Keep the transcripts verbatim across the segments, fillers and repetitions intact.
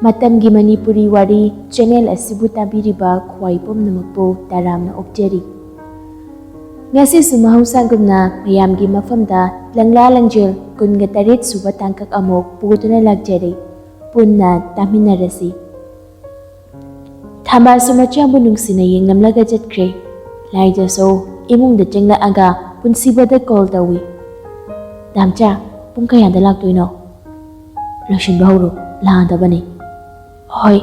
ꯃꯇꯝꯒꯤ ꯃꯅꯤꯄꯨꯔꯤ ꯋꯥꯔꯤ ꯆꯦꯅꯦꯜ ꯑꯁꯤꯕꯨ ꯇꯥꯕꯤꯔꯤꯕ ꯈ꯭ꯋꯥꯏ ꯄꯨꯝꯅꯃꯛꯄꯨ ꯇꯔꯥꯝꯅ ꯑꯣꯛꯆꯔꯤ꯫ ꯉꯁꯤꯁꯨ ꯃꯍꯧꯁꯥꯒꯨꯝꯅ ꯃꯌꯥꯝꯒꯤ ꯃꯐꯝꯗ ꯂꯪꯂꯥ ꯂꯪꯖꯦꯜ ꯀꯨꯟꯒ ꯇꯔꯦꯠ ꯁꯨꯕ ꯇꯥꯡꯀꯛ ꯑꯃꯨꯛ ꯄꯨꯗꯨꯅ ꯂꯥꯛꯆꯔꯤ꯫ ꯄꯨꯟꯅ ꯇꯥꯃꯤꯟꯅꯔꯁꯤ꯫ ꯊꯝꯕꯥꯜꯁꯨ ꯃꯆꯥꯕꯨ ꯅꯨꯡꯁꯤꯅ ꯌꯦꯡꯂꯝꯂꯒ ꯆꯠꯈ꯭ꯔꯦ꯫ ꯂꯥꯏꯖꯁꯨ ꯏꯃꯨꯡꯗ ꯆꯪꯂꯛꯑꯒ ꯄꯨꯟꯁꯤꯕꯗ ꯀꯣꯜ ꯇꯧꯏ꯫ "ꯗꯥꯝꯆꯥ, ꯄꯨꯡ ꯀꯌꯥꯗ ꯂꯥꯛꯇꯣꯏꯅꯣ? ꯂꯣꯏꯁꯤꯟꯕ ꯍꯧꯔꯣ, ꯂꯥꯛꯑꯗꯕꯅꯤ꯫" "ꯍꯣꯏ꯫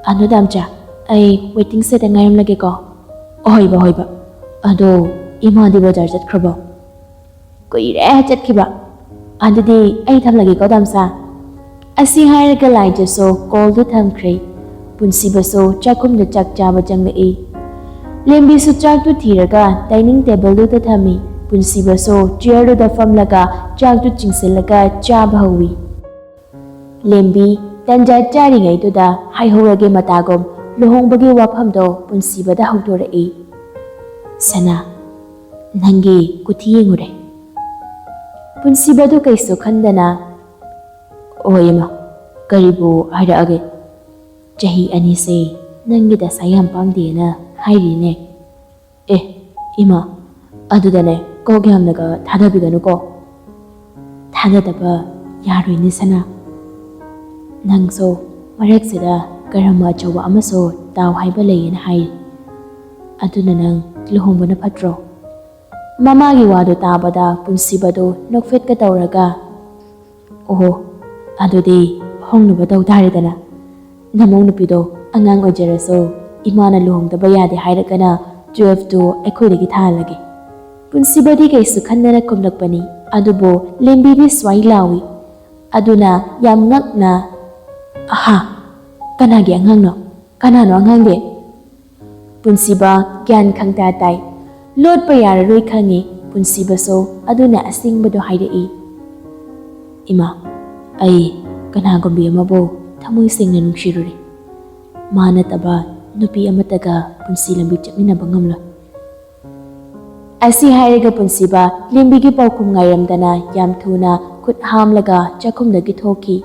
ꯑꯗꯣ ꯗꯥꯝꯆꯥ, ꯑꯩ ꯋꯦꯇꯤꯡ ꯁꯦꯗꯇ ꯉꯥꯏꯔꯝꯂꯒꯦꯀꯣ꯫" "ꯍꯣꯏꯕ, ꯍꯣꯏꯕ꯫ ꯑꯗꯣ ꯏꯃꯥꯗꯤ ꯕꯖꯥꯔ ꯆꯠꯈ꯭ꯔꯕꯣ?" "ꯀꯨꯏꯔꯦ ꯆꯠꯈꯤꯕ꯫ ꯑꯗꯨꯗꯤ ꯑꯩ ꯊꯝꯂꯒꯦꯀꯣ ꯗꯥꯝꯆꯥ꯫" ꯑꯁꯤ ꯍꯥꯏꯔꯒ ꯂꯥꯏꯖꯁꯨ ꯀꯣꯜꯗꯨ ꯊꯝꯈ꯭ꯔꯦ꯫ ꯄꯨꯟꯁꯤꯕꯁꯨ ꯆꯥꯛꯈꯨꯝꯗ ꯆꯥꯛ ꯆꯥꯕ ꯆꯪꯂꯛꯏ꯫ ꯂꯦꯝꯕꯤꯁꯨ ꯆꯥꯛꯇꯨ ꯊꯤꯔꯒ ꯗꯥꯏꯅꯤꯡ ꯇꯦꯕꯜꯗꯨꯗ ꯊꯝꯃꯤ꯫ ꯄꯨꯟꯁꯤꯕꯁꯨ ꯆꯤꯌꯔꯗꯨꯗ ꯐꯝꯂꯒ ꯆꯥꯛꯇꯨ ꯆꯤꯡꯁꯤꯜꯂꯒ ꯆꯥꯕ ꯍꯧꯏ꯫ ꯂꯦꯝꯕꯤ ꯇꯟꯖꯥ ꯆꯥꯔꯤꯉꯩꯗꯨꯗ ꯍꯥꯏꯍꯧꯔꯒꯦ ꯃꯇꯥꯒꯨꯝ ꯂꯨꯍꯣꯡꯕꯒꯤ ꯋꯥꯐꯝꯗꯣ ꯄꯨꯟꯁꯤꯕꯗ ꯍꯧꯗꯣꯔꯛꯏ꯫ "ꯁꯅꯥ, ꯅꯪꯒꯤ ꯀꯨꯊꯤ ꯌꯦꯡꯉꯨꯔꯦ꯫" ꯄꯨꯟꯁꯤꯕꯗꯨ ꯀꯩꯁꯨ ꯈꯟꯗꯅ, "ꯑꯣ ꯏꯃꯥ, ꯀꯔꯤꯕꯨ ꯍꯥꯏꯔꯛꯑꯒꯦ? ꯆꯍꯤ ꯑꯅꯤꯁꯦ ꯅꯪꯒꯤ ꯗꯁꯥ ꯌꯥꯝ ꯄꯥꯡꯗꯦꯅ ꯍꯥꯏꯔꯤꯅꯦ꯫" "ꯑꯦ, ꯏꯃꯥ, ꯑꯗꯨꯗꯅꯦ ꯀꯣꯛ ꯌꯥꯝꯅꯒ ꯊꯥꯗꯕꯤꯒꯅꯨꯀꯣ꯫" "ꯊꯥꯗꯗꯕ ꯌꯥꯔꯣꯏꯅꯦ ꯁꯅꯥ꯫ ꯅꯪꯁꯨ ꯃꯔꯛꯁꯤꯗ ꯀꯔꯝꯕ ꯑꯆꯧꯕ ꯑꯃꯁꯨ ꯇꯥꯎ ꯍꯥꯏꯕ ꯂꯩꯌꯦꯅ ꯍꯥꯏ꯫ ꯑꯗꯨꯅ ꯅꯪ ꯂꯨꯍꯣꯡꯕꯅ ꯐꯠꯇ꯭ꯔꯣ?" ꯃꯃꯥꯒꯤ ꯋꯥꯗꯨ ꯇꯥꯕꯗ ꯄꯨꯟꯁꯤꯕꯗꯨ ꯅꯣꯛꯐꯦꯠꯀ ꯇꯧꯔꯒ, "ꯑꯣꯍꯣ, ꯑꯗꯨꯗꯤ ꯍꯣꯡꯅꯕ ꯇꯧ ꯇꯥꯔꯦꯗꯅ꯫ ꯅꯃꯧ ꯅꯨꯄꯤꯗꯣ ꯑꯉꯥꯡ ꯑꯣꯏꯖꯔꯁꯨ ꯏꯃꯥꯅ ꯂꯨꯍꯣꯡꯗꯕ ꯌꯥꯗꯦ ꯍꯥꯏꯔꯒꯅ ꯇꯨꯋꯦꯜꯐꯇꯨ ꯑꯩꯈꯣꯏꯗꯒꯤ ꯊꯥꯍꯜꯂꯒꯦ꯫" ꯄꯨꯟꯁꯤꯕꯗꯤ ꯀꯩꯁꯨ ꯈꯟꯗꯅ ꯈꯨꯝꯂꯛꯄꯅꯤ꯫ ꯑꯗꯨꯕꯨ ꯂꯦꯝꯕꯤꯗꯤ ꯁ꯭ꯋꯥꯏ ꯂꯥꯎꯏ꯫ ꯑꯗꯨꯅ ꯌꯥꯝ ꯉꯛꯅ, "ꯑꯍꯥ, ꯀꯅꯥꯒꯤ ꯑꯉꯥꯡꯅꯣ? ꯀꯅꯥꯅꯣ ꯑꯉꯥꯡꯗꯤ?" ꯄꯨꯟꯁꯤꯕ ꯒ꯭ꯌꯥꯟ ꯈꯪꯇꯥ ꯇꯥꯏ꯫ ꯂꯣꯠꯄ ꯌꯥꯔꯔꯣꯏ ꯈꯪꯉꯤ꯫ ꯄꯨꯟꯁꯤꯕꯁꯨ ꯑꯗꯨꯅ ꯑꯁꯦꯡꯕꯗꯣ ꯍꯥꯏꯔꯛꯏ꯫ "ꯏꯃꯥ, ꯑꯩ ꯀꯅꯥꯒꯨꯝꯕꯤ ꯑꯃꯕꯨ ꯊꯃꯣꯏ ꯁꯦꯡꯅ ꯅꯨꯡꯁꯤꯔꯨꯔꯦ꯫ ꯃꯥ ꯅꯠꯇꯕ ꯅꯨꯄꯤ ꯑꯃꯠꯇꯒ ꯄꯨꯟꯁꯤ ꯂꯝꯕꯤ ꯆꯠꯃꯤꯟꯅꯕ ꯉꯝꯂꯣꯏ꯫" ꯑꯁꯤ ꯍꯥꯏꯔꯒ ꯄꯨꯟꯁꯤꯕ ꯂꯦꯝꯕꯤꯒꯤ ꯄꯥꯎꯈꯨꯝ ꯉꯥꯏꯔꯝꯗꯅ ꯌꯥꯝ ꯊꯨꯅ ꯈꯨꯠ ꯍꯥꯝꯂꯒ ꯆꯥꯛꯈꯨꯝꯗꯒꯤ ꯊꯣꯛꯈꯤ꯫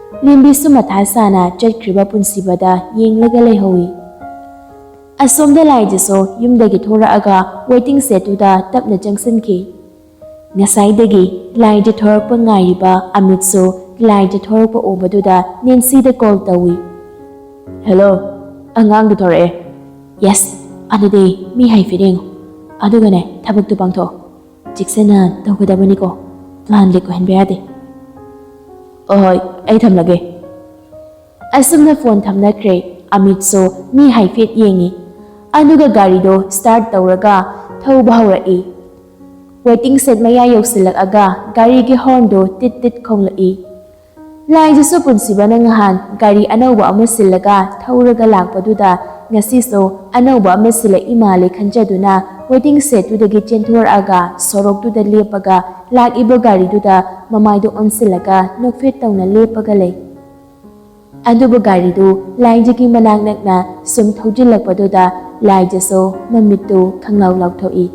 ꯂꯦꯝꯕꯤꯁꯨ ꯃꯊꯥ ꯁꯥꯅ ꯆꯠꯈ꯭ꯔꯤꯕ ꯄꯨꯟꯁꯤꯕꯗ ꯌꯦꯡꯂꯒ ꯂꯩꯍꯧꯏ꯫ ꯑꯁꯣꯝꯗ ꯂꯥꯏꯖꯁꯨ ꯌꯨꯝꯗꯒꯤ ꯊꯣꯔꯛꯑꯒ ꯋꯦꯇꯤꯡ ꯁꯦꯠꯇꯨꯗ ꯇꯞꯅ ꯆꯪꯁꯤꯟꯈꯤ꯫ ꯉꯁꯥꯏꯗꯒꯤ ꯂꯥꯏꯖ ꯊꯣꯔꯛꯄ ꯉꯥꯏꯔꯤꯕ ꯑꯃꯤꯠꯁꯨ ꯂꯥꯏꯖ ꯊꯣꯔꯛꯄ ꯎꯕꯗꯨꯗ ꯅꯦꯟꯁꯤꯗ ꯀꯣꯜ ꯇꯧꯏ꯫ "ꯍꯦꯜꯂꯣ, ꯑꯉꯥꯡꯗꯨ ꯊꯣꯔꯛꯑꯦ꯫ ꯌꯦꯁ, ꯑꯗꯨꯗꯤ ꯃꯤ ꯍꯥꯏꯐꯦꯠ ꯌꯦꯡꯉꯨ꯫ ꯑꯗꯨꯒꯅꯦ, ꯊꯕꯛꯇꯨ ꯄꯥꯡꯊꯣꯛꯑꯣ꯫ ꯆꯦꯛꯁꯤꯟꯅ ꯇꯧꯒꯗꯕꯅꯤꯀꯣ꯫ ꯄ꯭ꯂꯥꯟ ꯂꯤꯛ ꯑꯣꯏꯍꯟꯕ ꯌꯥꯗꯦ꯫ ꯍꯣꯏ, ꯑꯩ ꯊꯝꯂꯒꯦ꯫" ꯑꯁꯨꯝꯅ ꯐꯣꯟ ꯊꯝꯅꯈ꯭ꯔꯦ꯫ ꯑꯃꯤꯠꯁꯨ ꯃꯤ ꯍꯥꯏꯐꯦꯠ ꯌꯦꯡꯉꯤ꯫ ꯑꯗꯨꯒ ꯒꯥꯔꯤꯗꯣ ꯁ꯭ꯇꯥꯔꯠ ꯇꯧꯔꯒ ꯊꯧꯕ ꯍꯧꯔꯛꯏ꯫ ꯋꯦꯇꯤꯡ ꯁꯦꯠ ꯃꯌꯥ ꯌꯧꯁꯤꯜꯂꯛꯑꯒ ꯒꯥꯔꯤꯒꯤ ꯍꯣꯔꯟꯗꯣ ꯇꯤꯠ ꯇꯤꯠ ꯈꯣꯡꯂꯛꯏ꯫ ꯂꯥꯏꯖꯁꯨ ꯄꯨꯟꯁꯤꯕꯅ ꯉꯍꯥꯟ ꯒꯥꯔꯤ ꯑꯅꯧꯕ ꯑꯃ ꯁꯤꯜꯂꯒ ꯊꯧꯔꯒ ꯂꯥꯛꯄꯗꯨꯗ ꯉꯁꯤꯁꯨ ꯑꯅꯧꯕ ꯑꯃ ꯁꯤꯜꯂꯛꯏ ꯃꯥꯜꯂꯦ ꯈꯟꯖꯗꯨꯅ ꯋꯦꯇꯤꯡ ꯁꯦꯠꯇꯨꯗꯒꯤ ꯆꯦꯟꯊꯣꯔꯛꯑꯒ ꯁꯣꯔꯣꯛꯇꯨꯗ ꯂꯦꯞꯄꯒ ꯂꯥꯛꯏꯕ ꯒꯥꯔꯤꯗꯨꯗ ꯃꯃꯥꯏꯗꯣ ꯑꯣꯟꯁꯤꯜꯂꯒ ꯅꯣꯛꯐꯦꯠ ꯇꯧꯅ ꯂꯦꯞꯄꯒ ꯂꯩ꯫ ꯑꯗꯨꯕꯨ ꯒꯥꯔꯤꯗꯨ ꯂꯥꯏꯖꯒꯤ ꯃꯅꯥꯛ ꯅꯛꯅ ꯁꯨꯝ ꯊꯧꯖꯤꯜꯂꯛꯄꯗꯨꯗ ꯂꯥꯏꯖꯁꯨ ꯃꯃꯤꯠꯇꯨ ꯈꯪꯂꯥꯎ ꯂꯥꯎꯊꯣꯛꯏ꯫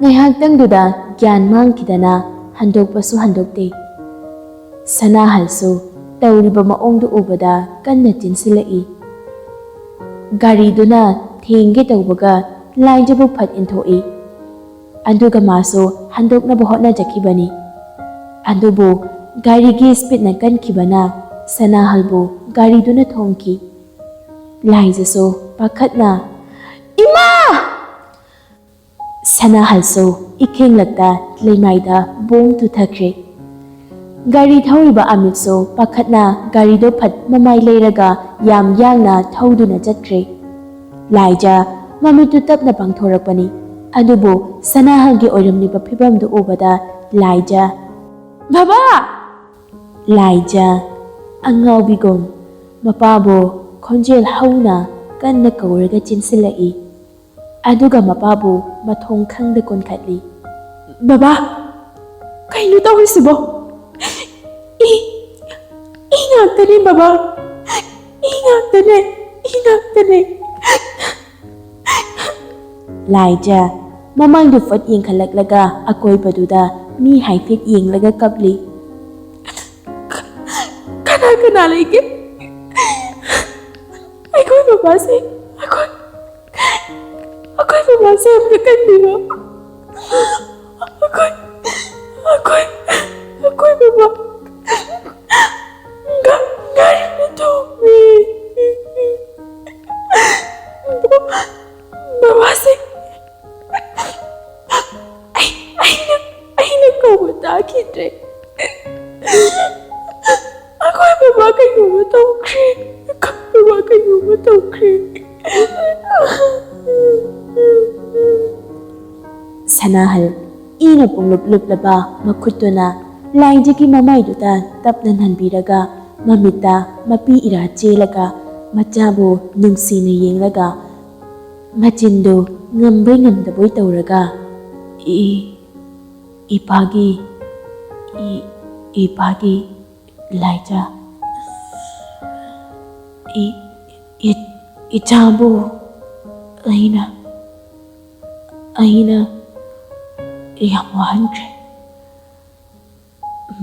ꯉꯥꯏꯍꯥꯛꯇꯪꯗꯨꯗ ꯒ꯭ꯌꯥꯟ ꯃꯥꯡꯈꯤꯗꯅ ꯍꯟꯗꯣꯛꯄꯁꯨ ꯍꯟꯗꯣꯛꯇꯦ꯫ ꯁꯅꯥꯍꯜꯁꯨ ꯇꯧꯔꯤꯕ ꯃꯑꯣꯡꯗꯨ ꯎꯕꯗ ꯀꯟꯅ ꯆꯤꯟꯁꯤꯜꯂꯛꯏ꯫ ꯒꯥꯔꯤꯗꯨꯅ ꯊꯦꯡꯒꯦ ꯇꯧꯕꯒ ꯂꯥꯏꯖꯕꯨ ꯐꯠ ꯏꯟꯊꯣꯛꯏ꯫ ꯑꯗꯨꯒ ꯃꯥꯁꯨ ꯍꯟꯗꯣꯛꯅꯕ ꯍꯣꯠꯅꯖꯈꯤꯕꯅꯤ꯫ ꯑꯗꯨꯕꯨ ꯒꯥꯔꯤꯒꯤ ꯁ꯭ꯄꯤꯠꯅ ꯀꯟꯈꯤꯕꯅ ꯁꯅꯥꯍꯜꯕꯨ ꯒꯥꯔꯤꯗꯨꯅ ꯊꯣꯝꯈꯤ꯫ ꯂꯥꯏꯖꯁꯨ ꯄꯥꯈꯠꯅ, "ꯏꯃꯥ!" ꯁꯅꯥꯍꯜꯁꯨ ꯏꯈꯦꯡꯂꯛꯇ ꯂꯩꯃꯥꯏꯗ ꯕꯣꯝ ꯇꯨꯊꯈ꯭ꯔꯦ꯫ ꯒꯥꯔꯤ ꯊꯧꯔꯤꯕ ꯑꯃꯤꯠꯁꯨ ꯄꯥꯈꯠꯅ ꯒꯥꯔꯤꯗꯣ ꯐꯠ ꯃꯃꯥꯏ ꯂꯩꯔꯒ ꯌꯥꯝ ꯌꯥꯡꯅ ꯊꯧꯗꯨꯅ ꯆꯠꯈ꯭ꯔꯦ꯫ ꯂꯥꯏꯖ ꯃꯃꯤꯠꯇꯨ ꯇꯞꯅ ꯄꯥꯡꯊꯣꯔꯛꯄꯅꯤ꯫ ꯑꯗꯨꯕꯨ ꯁꯅꯥꯍꯜꯒꯤ ꯑꯣꯏꯔꯝꯂꯤꯕ ꯐꯤꯕꯝꯗꯨ ꯎꯕꯗ ꯂꯥꯏꯖ, "ꯕꯕꯥ!" ꯂꯥꯏꯖ ꯑꯉꯥꯎꯕꯤꯒꯨꯝ ꯃꯄꯥꯕꯨ ꯈꯣꯟꯖꯦꯜ ꯍꯧꯅ ꯀꯟꯅ ꯀꯧꯔꯒ ꯆꯦꯟꯁꯤꯜꯂꯛꯏ꯫ ꯑꯗꯨꯒ ꯃꯄꯥꯕꯨ ꯃꯊꯣꯡ ꯈꯪꯗ ꯀꯣꯟꯈꯠꯂꯤ꯫ "ꯕꯕꯥ, ꯀꯩꯅꯣ ꯇꯧꯔꯤꯁꯤꯕꯣ? ꯏ, ꯏ ꯉꯥꯛꯇꯅꯦ ꯕꯕꯥ, ꯏ ꯉꯥꯛꯇꯅꯦ, ꯏ ꯉꯥꯛꯇꯅꯦ꯫" ꯂꯥꯏꯖ ꯃꯃꯥꯡꯗꯨ ꯐꯠ ꯌꯦꯡꯈꯠꯂꯛꯂꯒ ꯑꯀꯣꯏꯕꯗꯨꯗ ꯃꯤ ꯍꯥꯏꯐꯦꯠ ꯌꯦꯡꯂꯒ ꯀꯞꯂꯤ꯫ ꯀꯅꯥ ꯂꯩꯒꯦ? ꯑꯩꯈꯣꯏ ꯕꯕꯥꯁꯦ, ꯑꯩꯈꯣꯏ, ꯑꯩꯈꯣꯏ ꯕꯕꯥꯁꯦ ꯑꯝꯇ ꯀꯟꯕꯤꯔꯣ꯫ ꯑꯩꯈꯣꯏ, ꯑꯩꯈꯣꯏ, ꯑꯩꯈꯣꯏ ꯕꯕꯥ ꯒꯥ-, ꯒꯥꯔꯤꯅ ꯊꯣꯝꯃꯦ꯫ ꯕꯕꯥꯁꯦ ꯑꯩ, ꯑꯩꯅ, ꯑꯩꯅ ꯀꯧꯕ ꯇꯥꯈꯤꯗ꯭ꯔꯦ꯫ ꯑꯩꯈꯣꯏ ꯕꯕꯥ ꯀꯩꯅꯣꯝꯃ ꯇꯧꯈ꯭ꯔꯦ꯫ ꯑꯩꯈꯣꯏ ꯕꯕꯥ ꯀꯩꯅꯣꯝꯃ ꯇꯧꯈ꯭ꯔꯦ꯫ ꯁꯅꯥꯍꯜ ꯏꯅ ꯄꯨꯡꯂꯨꯞ ꯂꯨꯞꯂꯕ ꯃꯈꯨꯠꯇꯨꯅ ꯂꯥꯏꯗꯨꯒꯤ ꯃꯃꯥꯏꯗꯨꯗ ꯇꯞꯅ ꯅꯟꯕꯤꯔꯒ, ꯃꯃꯤꯠꯇ ꯃꯄꯤ ꯏꯔꯥ ꯆꯦꯜꯂꯒ, ꯃꯆꯥꯕꯨ ꯅꯨꯡꯁꯤꯅ ꯌꯦꯡꯂꯒ, ꯃꯆꯤꯟꯗꯨ ꯉꯝꯕꯣꯏ ꯉꯝꯗꯕꯣꯏ ꯇꯧꯔꯒ, "ꯏ-, ꯏꯄꯥꯒꯤ, ꯏ-, ꯏꯄꯥꯒꯤ ꯂꯥꯏꯖꯥ, ꯏ-, ꯏ-, ꯏꯆꯥꯕꯨ ꯑꯩꯅ, ꯑꯩꯅ ꯌꯥꯝ ꯋꯥꯍꯟꯈ꯭ꯔꯦ꯫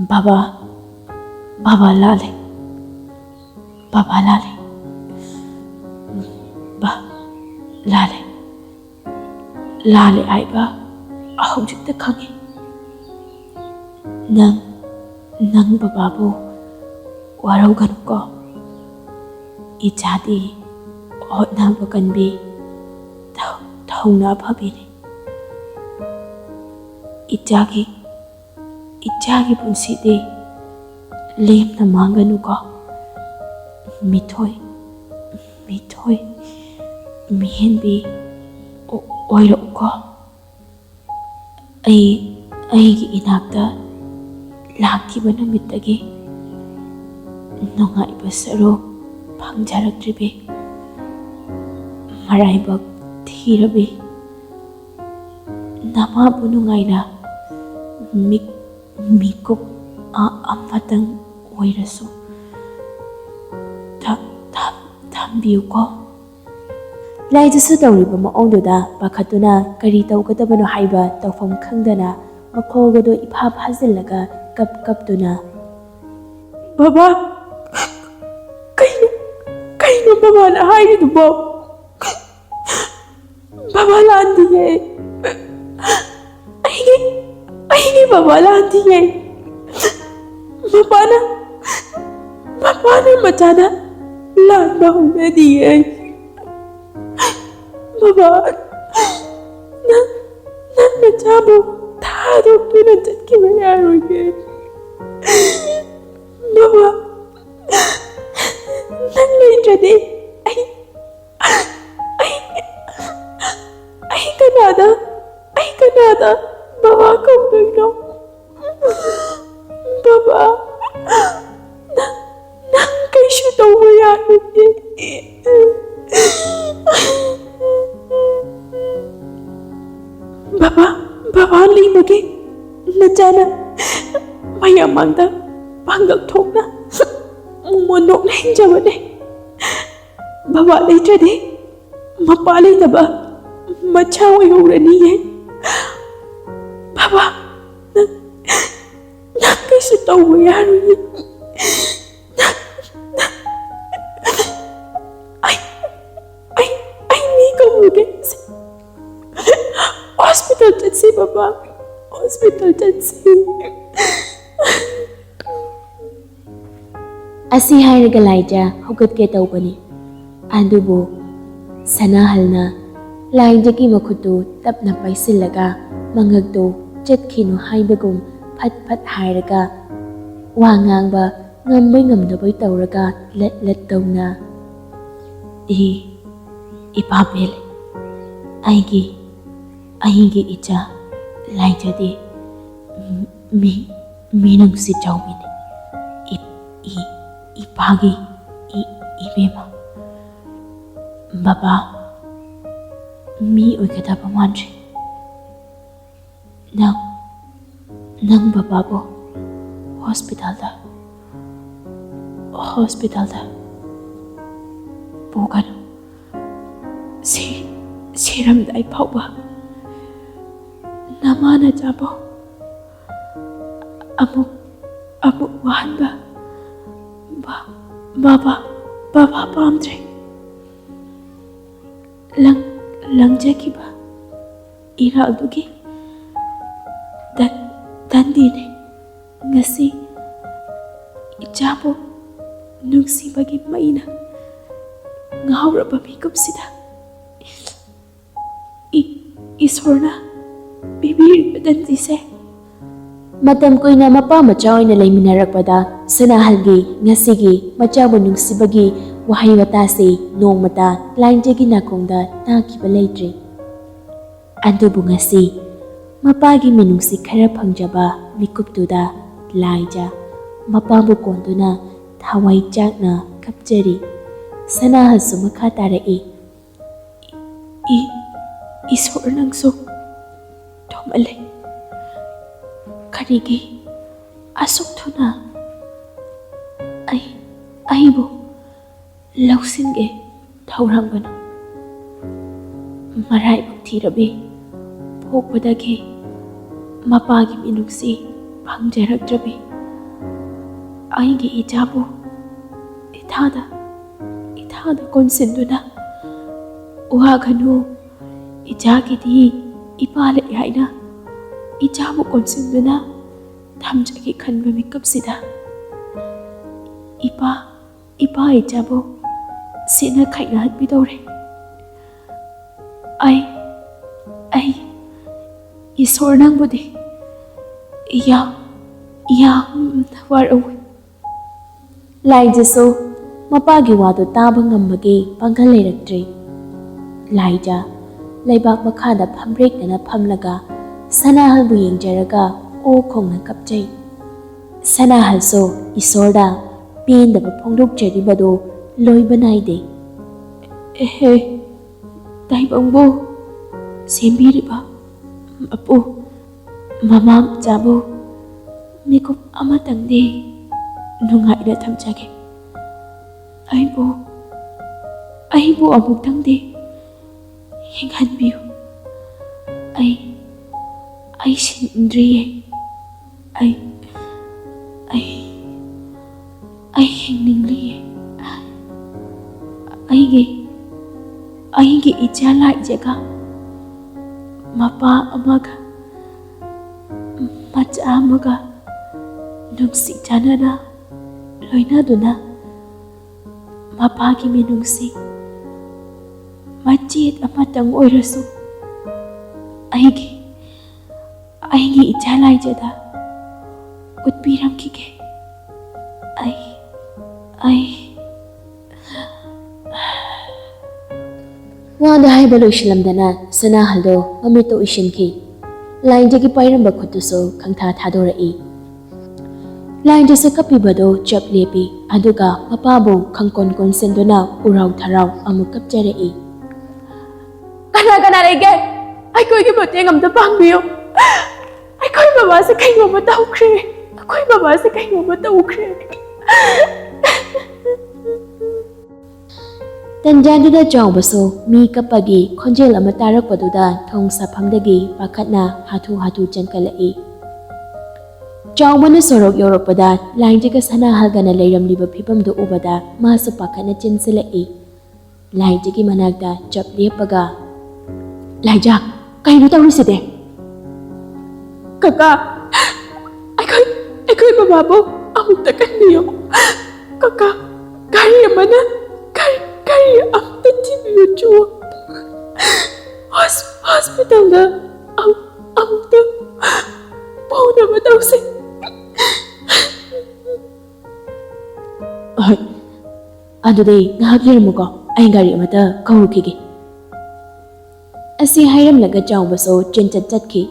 ꯕꯕꯥ, ꯕꯕꯥ ꯂꯥꯜꯂꯦ꯫ ꯕꯕꯥ ꯂꯥꯜꯂꯦ꯫ ꯕꯥ, ꯂꯥꯜꯂꯦ꯫ ꯂꯥꯜꯂꯦ ꯍꯥꯏꯕ ꯍꯧꯖꯤꯛꯇ ꯈꯪꯉꯤ꯫ ꯅꯪ, ꯅꯪ ꯕꯕꯥꯕꯨ ꯋꯥꯔꯧꯒꯅꯨꯀꯣ꯫ ꯏꯆꯥꯗꯤ ꯍꯣꯠꯅꯕ ꯀꯟꯕꯤ, ꯊꯧ-, ꯊꯧꯅꯥ ꯐꯕꯤꯅꯤ꯫ ꯏꯆꯥꯒꯤ, ꯏꯆꯥꯒꯤ ꯄꯨꯟꯁꯤꯗꯤ ꯂꯦꯝꯅ ꯃꯥꯡꯒꯅꯨꯀꯣ꯫ ꯃꯤꯊꯣꯏ, ꯃꯤꯊꯣꯏ ꯃꯤꯍꯦꯟꯕꯤ ꯑꯣ-, ꯑꯣꯏꯔꯛꯎꯀꯣ꯫ ꯑꯩ, ꯑꯩꯒꯤ ꯏꯅꯥꯛꯇ ꯂꯥꯛꯈꯤꯕ ꯅꯨꯃꯤꯠꯇꯒꯤ ꯅꯨꯡꯉꯥꯏꯕ ꯁꯔꯨꯛ ꯐꯪꯖꯔꯛꯇ꯭ꯔꯤꯕꯤ, ꯃꯔꯥꯏꯕꯛ ꯊꯤꯔꯕꯤ ꯅꯃꯥꯕꯨ ꯅꯨꯡꯉꯥꯏꯅ ꯃꯤꯛ-, ꯃꯤꯀꯨꯞ ꯑ-, ꯑꯃꯇꯪ ꯑꯣꯏꯔꯁꯨ ꯊ-, ꯊ-, ꯊꯝꯕꯤꯌꯨꯀꯣ꯫ ꯂꯥꯏꯗꯨꯁꯨ ꯇꯧꯔꯤꯕ ꯃꯑꯣꯡꯗꯨꯗ ꯄꯥꯈꯠꯇꯨꯅ ꯀꯔꯤ ꯇꯧꯒꯗꯕꯅꯣ ꯍꯥꯏꯕ ꯇꯧꯐꯝ ꯈꯪꯗꯅ ꯃꯈꯣꯜꯒꯗꯨ ꯏꯐꯥ ꯐꯥꯖꯤꯜꯂꯒ ꯀꯞ ꯀꯞꯇꯨꯅ, "ꯕꯕꯥ, ꯕꯕꯥꯅ ꯍꯥꯏꯔꯤꯗꯨꯕꯣ? ꯕꯕꯥ ꯂꯥꯟꯗꯤꯌꯦ꯫ ꯑꯩꯒꯤ ꯑꯩꯒꯤ ꯕꯕꯥ ꯂꯥꯟꯗꯤꯌꯦ꯫ ꯃꯄꯥꯅ ꯃꯄꯥꯅ ꯃꯆꯥꯗ ꯂꯥꯟꯕ ꯍꯧꯅꯗꯤꯌꯦ꯫ ꯕꯕꯥ, ꯅꯪ ꯅꯪ ꯅꯆꯥꯕꯨ ꯊꯥꯗꯣꯛꯇꯨꯅ ꯆꯠꯈꯤꯕ ꯌꯥꯔꯣꯏꯌꯦ꯫ ꯕꯕꯥ, ꯅꯪ ꯂꯩꯇ꯭ꯔꯗꯤ ꯑꯩ ꯑꯩ ꯑꯩ ꯀꯅꯥꯗ ꯑꯩ ꯀꯅꯥꯗ ꯕꯕꯥ ꯀꯧꯗꯣꯏꯅꯣ? ꯕꯕꯥ, ꯅꯪ ꯅꯪ ꯀꯩꯁꯨ ꯇꯧꯕ ꯌꯥꯔꯣꯏꯌꯦ꯫ ꯕꯕꯥ, ꯕꯕꯥ ꯂꯩꯕꯒꯤ ꯅꯆꯥꯅ ꯃꯌꯥꯝ ꯃꯥꯡꯗ ꯄꯥꯡꯒꯜ ꯊꯣꯛꯅ ꯃꯣꯃꯣꯟ ꯅꯣꯛꯅ ꯍꯤꯡꯖꯕꯅꯦ꯫ ꯕꯕꯥ ꯂꯩꯇ꯭ꯔꯗꯤ ꯃꯄꯥ ꯂꯩꯇꯕ ꯃꯆꯥ ꯑꯣꯏꯍꯧꯔꯅꯤꯌꯦ꯫ ꯕꯕꯥ, ꯅꯪ ꯅꯪ ꯀꯩꯁꯨ ꯇꯧꯕ ꯌꯥꯔꯣꯏꯌꯦ꯫ ꯅꯪ ꯅꯪ ꯑꯩ ꯑꯩ ꯑꯩ ꯃꯤ ꯀꯧꯔꯨꯒꯦ꯫ ꯍꯣꯁꯄꯤꯇꯥꯜ ꯆꯠꯁꯤ ꯕꯕꯥ, ꯍꯣꯁꯄꯤꯇꯥꯜ ꯆꯠꯁꯤ꯫ ꯑꯁꯤ ꯍꯥꯏꯔꯒ ꯂꯥꯏꯖꯥ ꯍꯧꯒꯠꯀꯦ ꯇꯧꯕꯅꯤ꯫ ꯑꯗꯨꯕꯨ ꯁꯅꯥꯍꯜꯅ ꯂꯥꯏꯖꯥꯒꯤ ꯃꯈꯨꯠꯇꯨ ꯇꯞꯅ ꯄꯥꯏꯁꯤꯜꯂꯒ ꯃꯉꯛꯇꯨ ꯆꯠꯈꯤꯅꯨ ꯍꯥꯏꯕꯒꯨꯝ ꯐꯠ ꯐꯠ ꯍꯥꯏꯔꯒ ꯋꯥ ꯉꯥꯡꯕ ꯉꯝꯕꯣꯏ ꯉꯝꯗꯕꯣꯏ ꯇꯧꯔꯒ ꯂꯠ ꯂꯠ ꯇꯧꯅ, "ꯏ, ꯏꯄꯥ ꯄꯦꯜꯂꯦ꯫ ꯑꯩꯒꯤ, ꯑꯩꯒꯤ ꯏꯆꯥ ꯂꯥꯏꯖꯥꯗꯤ ꯃꯤ, ꯃꯤꯅꯨꯡꯁꯤ ꯆꯥꯎꯕꯤꯅꯤ꯫ ꯏ, ꯏ, ꯏꯄꯥꯒꯤ ꯏ, ꯏꯕꯦꯝꯃ꯫ ꯕꯕꯥ ꯃꯤ ꯑꯣꯏꯒꯗꯕ ꯃꯥꯟꯗ꯭ꯔꯦ꯫ ꯅꯪ, ꯅꯪ ꯕꯕꯥꯕꯨ ꯍꯣꯁꯄꯤꯇꯥꯜꯗ, ꯍꯣꯁꯄꯤꯇꯥꯜꯗ ꯄꯨꯒꯅꯨ꯫ ꯁꯤ, ꯁꯤꯔꯝꯗꯥꯏ ꯐꯥꯎꯕ ꯅꯃꯥ ꯅꯆꯥꯕꯨ ꯑꯃꯨꯛ, ꯑꯃꯨꯛ ꯋꯥꯍꯟꯕ ꯕ-, ꯕꯕꯥ, ꯕꯕꯥ ꯄꯥꯝꯗ꯭ꯔꯦ꯫ ꯂꯪ ꯂꯪꯖꯈꯤꯕ ꯏꯔꯥꯜꯗꯨꯒꯤ ꯇꯟ ꯇꯟꯗꯤꯅꯦ꯫ ꯉꯁꯤ ꯏꯆꯥꯕꯨ ꯅꯨꯡꯁꯤꯕꯒꯤ ꯃꯩꯅ ꯉꯥꯎꯔꯕ ꯃꯤꯀꯨꯞꯁꯤꯗ ꯏ ꯏꯁꯣꯔꯅ ꯄꯤꯕꯤꯔꯤꯕ ꯇꯟꯁꯤꯁꯦ꯫ ꯃꯇꯝ ꯀꯨꯏꯅ ꯃꯄꯥ ꯃꯆꯥ ꯑꯣꯏꯅ ꯂꯩꯃꯤꯟꯅꯔꯛꯄꯗ ꯁꯅꯥꯍꯜꯒꯤ ꯉꯁꯤꯒꯤ ꯃꯆꯥꯕꯨ ꯅꯨꯡꯁꯤꯕꯒꯤ ꯋꯥꯍꯩ ꯋꯥꯇꯥꯁꯤ ꯅꯣꯡꯃꯇ ꯂꯥꯏꯟꯖꯒꯤ ꯅꯥꯀꯣꯡꯗ ꯇꯥꯈꯤꯕ ꯂꯩꯇ꯭ꯔꯤ꯫ ꯑꯗꯨꯕꯨ ꯉꯁꯤ ꯃꯄꯥꯒꯤ ꯃꯤꯅꯨꯡꯁꯤ ꯈꯔ ꯐꯪꯖꯕ ꯃꯤꯀꯨꯞꯇꯨꯗ ꯂꯥꯏꯖ ꯃꯄꯥꯕꯨ ꯀꯣꯟꯗꯨꯅ ꯊꯋꯥꯏ ꯆꯥꯛꯅ ꯀꯞꯆꯔꯤ꯫ ꯁꯅꯥꯍꯜꯁꯨ ꯃꯈꯥ ꯇꯥꯔꯛꯏ, "ꯏ ꯏꯁꯣꯔ, ꯅꯪꯁꯨ ꯊꯨꯃꯜꯂꯦ꯫ ꯀꯔꯤꯒꯤ ꯑꯁꯨꯛ ꯊꯨꯅ ꯑꯩ ꯑꯩꯕꯨ ꯂꯧꯁꯤꯟꯒꯦ ꯊꯧꯔꯝꯕꯅꯣ? ꯃꯔꯥꯏꯕꯛ ꯊꯤꯔꯕꯤ, ꯄꯣꯛꯄꯗꯒꯤ ꯃꯄꯥꯒꯤ ꯃꯤꯅꯨꯡꯁꯤ ꯐꯪꯖꯔꯛꯇ꯭ꯔꯕꯤ ꯑꯩꯒꯤ ꯏꯆꯥꯕꯨ ꯏꯊꯥꯗ ꯏꯊꯥꯗ ꯀꯣꯟꯁꯤꯟꯗꯨꯅ, ꯋꯥꯒꯅꯨ, ꯏꯆꯥꯒꯤꯗꯤ ꯏꯄꯥ ꯂꯩ ꯍꯥꯏꯅ ꯏꯆꯥꯕꯨ ꯀꯣꯟꯁꯤꯟꯗꯨꯅ ꯊꯝꯖꯒꯦ ꯈꯟꯕ ꯃꯤꯀꯨꯞꯁꯤꯗ ꯏꯄꯥ ꯏꯄꯥ ꯏꯆꯥꯕꯨ ꯁꯤꯅ ꯈꯥꯏꯅꯍꯟꯕꯤꯗꯧꯔꯦ꯫ ꯑꯩ ꯑꯩ ꯏꯁꯣꯔ, ꯅꯪꯕꯨꯗꯤ ꯌꯥꯝ ꯌꯥꯝꯅ ꯋꯥꯔꯧꯏ꯫" ꯂꯥꯏꯖꯁꯨ ꯃꯄꯥꯒꯤ ꯋꯥꯗꯨ ꯇꯥꯕ ꯉꯝꯕꯒꯤ ꯄꯥꯡꯒꯜ ꯂꯩꯔꯛꯇ꯭ꯔꯦ꯫ ꯂꯥꯏꯖ ꯂꯩꯕꯥꯛ ꯃꯈꯥꯗ ꯐꯝꯕ꯭ꯔꯦꯛꯇꯅ ꯐꯝꯂꯒ ꯁꯅꯥꯍꯜꯕꯨ ꯌꯦꯡꯖꯔꯒ ꯑꯣ ꯈꯣꯡꯅ ꯀꯞꯆꯩ꯫ ꯁꯅꯥꯍꯜꯁꯨ ꯏꯁꯣꯔꯗ ꯄꯦꯟꯗꯕ ꯐꯣꯡꯗꯣꯛꯆꯔꯤꯕꯗꯨ ꯂꯣꯏꯕ ꯅꯥꯏꯗꯦ꯫ "ꯑꯦꯍꯦ, ꯇꯥꯏꯕꯪꯕꯨ ꯁꯦꯝꯕꯤꯔꯤꯕ ꯃꯄꯨ ꯃꯃꯥ ꯃꯆꯥꯕꯨ ꯃꯤꯀꯨꯞ ꯑꯃꯇꯪꯗꯤ ꯅꯨꯡꯉꯥꯏꯅ ꯊꯝꯖꯒꯦ꯫ ꯑꯩꯕꯨ ꯑꯩꯕꯨ ꯑꯃꯨꯛꯇꯪꯗꯤ ꯍꯤꯡꯍꯟꯕꯤꯌꯨ꯫ ꯑꯩ ꯑꯩ ꯁꯤꯅꯤꯡꯗ꯭ꯔꯤꯌꯦ꯫ ꯑꯩ ꯑꯩ ꯑꯩ ꯍꯤꯡꯅꯤꯡꯂꯤꯌꯦ꯫ ꯑꯩꯒꯤ ꯑꯩꯒꯤ ꯏꯆꯥ ꯂꯥꯏꯖꯒ ꯃꯄꯥ ꯑꯃꯒ ꯃꯆꯥ ꯑꯃꯒ ꯅꯨꯡꯁꯤ ꯆꯥꯟꯅꯅ ꯂꯣꯏꯅꯗꯨꯅ ꯃꯄꯥꯒꯤ ꯃꯤꯅꯨꯡꯁꯤ ꯃꯆꯦꯠ ꯑꯃꯇꯪ ꯑꯣꯏꯔꯁꯨ ꯑꯩꯒꯤ, ꯑꯩꯒꯤ ꯏꯆꯥ ꯂꯥꯏꯖꯗ ꯎꯠꯄꯤꯔꯝꯈꯤꯒꯦ꯫ ꯑꯩ, ꯑꯩ꯫ ꯋꯥꯗ ꯍꯥꯏꯕ ꯂꯣꯏꯁꯤꯜꯂꯝꯗꯅ ꯁꯅꯥꯍꯜꯗꯣ ꯃꯃꯤꯠꯇ ꯎꯏꯁꯤꯟꯈꯤ꯫ ꯂꯥꯏꯖꯒꯤ ꯄꯥꯏꯔꯝꯕ ꯈꯨꯠꯇꯨꯁꯨ ꯈꯪꯊꯥ ꯊꯥꯗꯣꯔꯛꯏ꯫ ꯂꯥꯏꯖꯁꯦ ꯀꯞꯄꯤꯕꯗꯣ ꯆꯞ ꯂꯦꯞꯄꯤ, ꯑꯗꯨꯒ ꯃꯄꯥꯕꯨ ꯈꯪꯀꯣꯟ ꯀꯣꯟꯁꯤꯟꯗꯨꯅ ꯎꯔꯥꯎ ꯊꯔꯥꯎ ꯑꯃꯨꯛ ꯀꯞꯆꯔꯛꯏ꯫ "ꯀꯅꯥ ꯀꯅꯥ ꯂꯩꯒꯦ? ꯑꯩꯈꯣꯏꯒꯤ ꯃꯇꯦꯡ ꯑꯝꯇ ꯄꯥꯡꯕꯤꯌꯨ꯫ ꯑꯩꯈꯣꯏ ꯕꯕꯥꯁꯦ ꯀꯩꯅꯣꯝꯃ ꯇꯧꯈ꯭ꯔꯦ꯫ ꯑꯩꯈꯣꯏ ꯕꯕꯥꯁꯦ ꯀꯩꯅꯣꯝꯃ ꯇꯧꯈ꯭ꯔꯦ꯫" ꯇꯟꯖꯥꯗꯨꯗ ꯆꯥꯎꯕꯁꯨ ꯃꯤ ꯀꯞꯄꯒꯤ ꯈꯣꯟꯖꯦꯜ ꯑꯃ ꯇꯥꯔꯛꯄꯗꯨꯗ ꯊꯣꯡ ꯁꯥꯐꯝꯗꯒꯤ ꯄꯥꯈꯠꯅ ꯍꯥꯊꯨ ꯍꯥꯊꯨ ꯆꯦꯟꯈꯠꯂꯛꯏ꯫ ꯆꯥꯎꯕꯅ ꯁꯣꯔꯣꯛ ꯌꯧꯔꯛꯄꯗ ꯂꯥꯏꯖꯒ ꯁꯅꯥꯍꯜꯒꯅ ꯂꯩꯔꯝꯂꯤꯕ ꯐꯤꯕꯝꯗꯨ ꯎꯕꯗ ꯃꯥꯁꯨ ꯄꯥꯈꯠꯅ ꯆꯦꯟꯁꯤꯜꯂꯛꯏ꯫ ꯂꯥꯏꯖꯒꯤ ꯃꯅꯥꯛꯇ ꯆꯞ ꯂꯦꯞꯄꯒ, "ꯂꯥꯏꯖ, ꯀꯩꯅꯣ ꯇꯧꯔꯤꯁꯤꯗꯤ?" "ꯀꯀꯥ, ꯑꯩꯈꯣꯏ, ꯑꯩꯈꯣꯏ ꯕꯕꯥꯕꯨ ꯑꯃꯨꯛꯇ ꯀꯟꯕꯤꯌꯨ꯫ ꯀꯀꯥ, ꯒꯥꯔꯤ ꯑꯃꯅ, ꯒꯥꯔꯤ, ꯒꯥꯔꯤ ꯑꯃꯨꯛꯇ ꯊꯤꯕꯤꯌꯨ ꯆꯣ꯫ ꯍꯣꯁ-, ꯍꯣꯁꯄꯤꯇꯥꯜꯗ ꯑꯃꯨꯛ-, ꯑꯃꯨꯛꯇ ꯄꯨꯅꯕ ꯇꯧꯁꯤ꯫" "ꯍꯣꯏ, ꯑꯗꯨꯗꯤ ꯉꯥꯏꯍꯥꯛ ꯂꯩꯔꯝꯃꯨꯀꯣ, ꯑꯩ ꯒꯥꯔꯤ ꯑꯃꯇ ꯀꯧꯔꯨꯈꯤꯒꯦ꯫" ꯑꯁꯤ ꯍꯥꯏꯔꯝꯂꯒ ꯆꯥꯎꯕꯁꯨ ꯆꯦꯟꯆꯠ ꯆꯠꯈꯤ꯫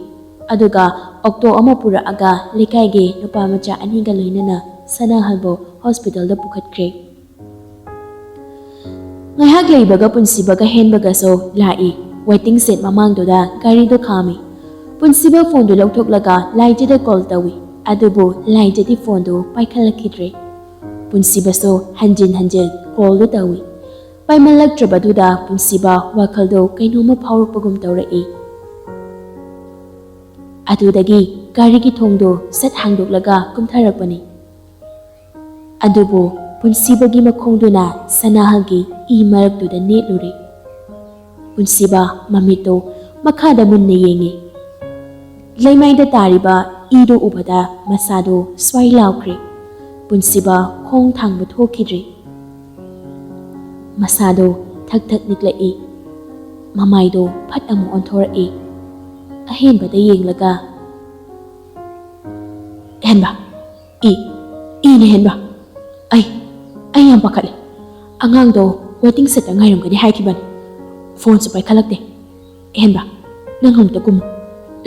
ꯑꯗꯨꯒ ꯑꯣꯛꯇꯣ ꯑꯃ ꯄꯨꯔꯛꯑꯒ ꯂꯩꯀꯥꯏꯒꯤ ꯅꯨꯄꯥ ꯃꯆꯥ ꯑꯅꯤꯒ ꯂꯣꯏꯅꯅ ꯁꯅꯥꯍꯜꯕꯨ ꯍꯣꯁꯄꯤꯇꯥꯜꯗ ꯄꯨꯈꯠꯈ꯭ꯔꯦ꯫ ꯉꯥꯏꯍꯥꯛ ꯂꯩꯕꯒ ꯄꯨꯟꯁꯤꯕꯒ ꯍꯦꯟꯕꯒꯁꯨ ꯂꯥꯛꯏ꯫ ꯋꯦꯇꯤꯡ ꯁꯦꯠ ꯃꯃꯥꯡꯗꯨꯗ ꯒꯥꯔꯤꯗꯨ ꯈꯥꯝꯃꯤ꯫ ꯄꯨꯟꯁꯤꯕ ꯐꯣꯟꯗꯨ ꯂꯧꯊꯣꯛꯂꯒ ꯂꯥꯏꯖꯗ ꯀꯣꯜ ꯇꯧꯏ꯫ ꯑꯗꯨꯕꯨ ꯂꯥꯏꯖꯗꯤ ꯐꯣꯟꯗꯨ ꯄꯥꯏꯈꯠꯂꯛꯈꯤꯗ꯭ꯔꯦ꯫ ꯄꯨꯟꯁꯤꯕꯁꯨ ꯍꯟꯖꯤꯟ ꯍꯟꯖꯤꯟ ꯀꯣꯜꯗꯨ ꯇꯧꯏ꯫ ꯄꯥꯏꯃꯜꯂꯛꯇ꯭ꯔꯕꯗꯨꯗ ꯄꯨꯟꯁꯤꯕ ꯋꯥꯈꯜꯗꯨ ꯀꯩꯅꯣꯝꯃ ꯐꯥꯎꯔꯛꯄꯒꯨꯝ ꯇꯧꯔꯛꯏ꯫ ꯑꯗꯨꯗꯒꯤ ꯒꯥꯔꯤꯒꯤ ꯊꯣꯡꯗꯨ ꯁꯠ ꯍꯥꯡꯗꯣꯛꯂꯒ ꯀꯨꯝꯊꯔꯛꯄꯅꯤ꯫ ꯑꯗꯨꯕꯨ ꯄꯨꯟꯁꯤꯕꯒꯤ ꯃꯈꯣꯡꯗꯨꯅ ꯁꯅꯥꯍꯜꯒꯤ ꯏ ꯃꯔꯛꯇꯨꯗ ꯅꯦꯠꯂꯨꯔꯦ꯫ ꯄꯨꯟꯁꯤꯕ ꯃꯃꯤꯠꯇꯨ ꯃꯈꯥꯗ ꯃꯨꯟꯅ ꯌꯦꯡꯉꯤ꯫ ꯂꯩꯃꯥꯏꯗ ꯇꯥꯔꯤꯕ ꯏꯗꯨ ꯎꯕꯗ ꯃꯁꯥꯗꯨ ꯁ꯭ꯋꯥꯏ ꯂꯥꯎꯈ꯭ꯔꯦ꯫ ꯄꯨꯟꯁꯤꯕ ꯈꯣꯡ ꯊꯥꯡꯕ ꯊꯣꯛꯈꯤꯗ꯭ꯔꯦ꯫ ꯃꯁꯥꯗꯨ ꯊꯛ ꯊꯛ ꯅꯤꯛꯂꯛꯏ꯫ ꯃꯃꯥꯏꯗꯨ ꯐꯠ ꯑꯃꯨꯛ ꯑꯣꯟꯊꯣꯔꯛꯏ꯫ ꯑꯍꯦꯟꯕꯗ ꯌꯦꯡꯂꯒ, "ꯍꯦꯟꯕ, ꯏ, ꯏꯅꯦ ꯍꯦꯟꯕ꯫ ꯑꯩ, ꯑꯩ ꯌꯥꯝ ꯄꯥꯈꯠꯂꯦ꯫ ꯑꯉꯥꯡꯗꯣ waiting shed ꯇ ꯉꯥꯏꯔꯝꯒꯅꯤ ꯍꯥꯏꯈꯤꯕꯅꯤ꯫ ꯐꯣꯟꯁꯨ ꯄꯥꯏꯈꯠꯂꯛꯇꯦ꯫ ꯍꯦꯟꯕ, ꯅꯪ ꯑꯃꯨꯛꯇ ꯀꯨꯝꯃꯨ꯫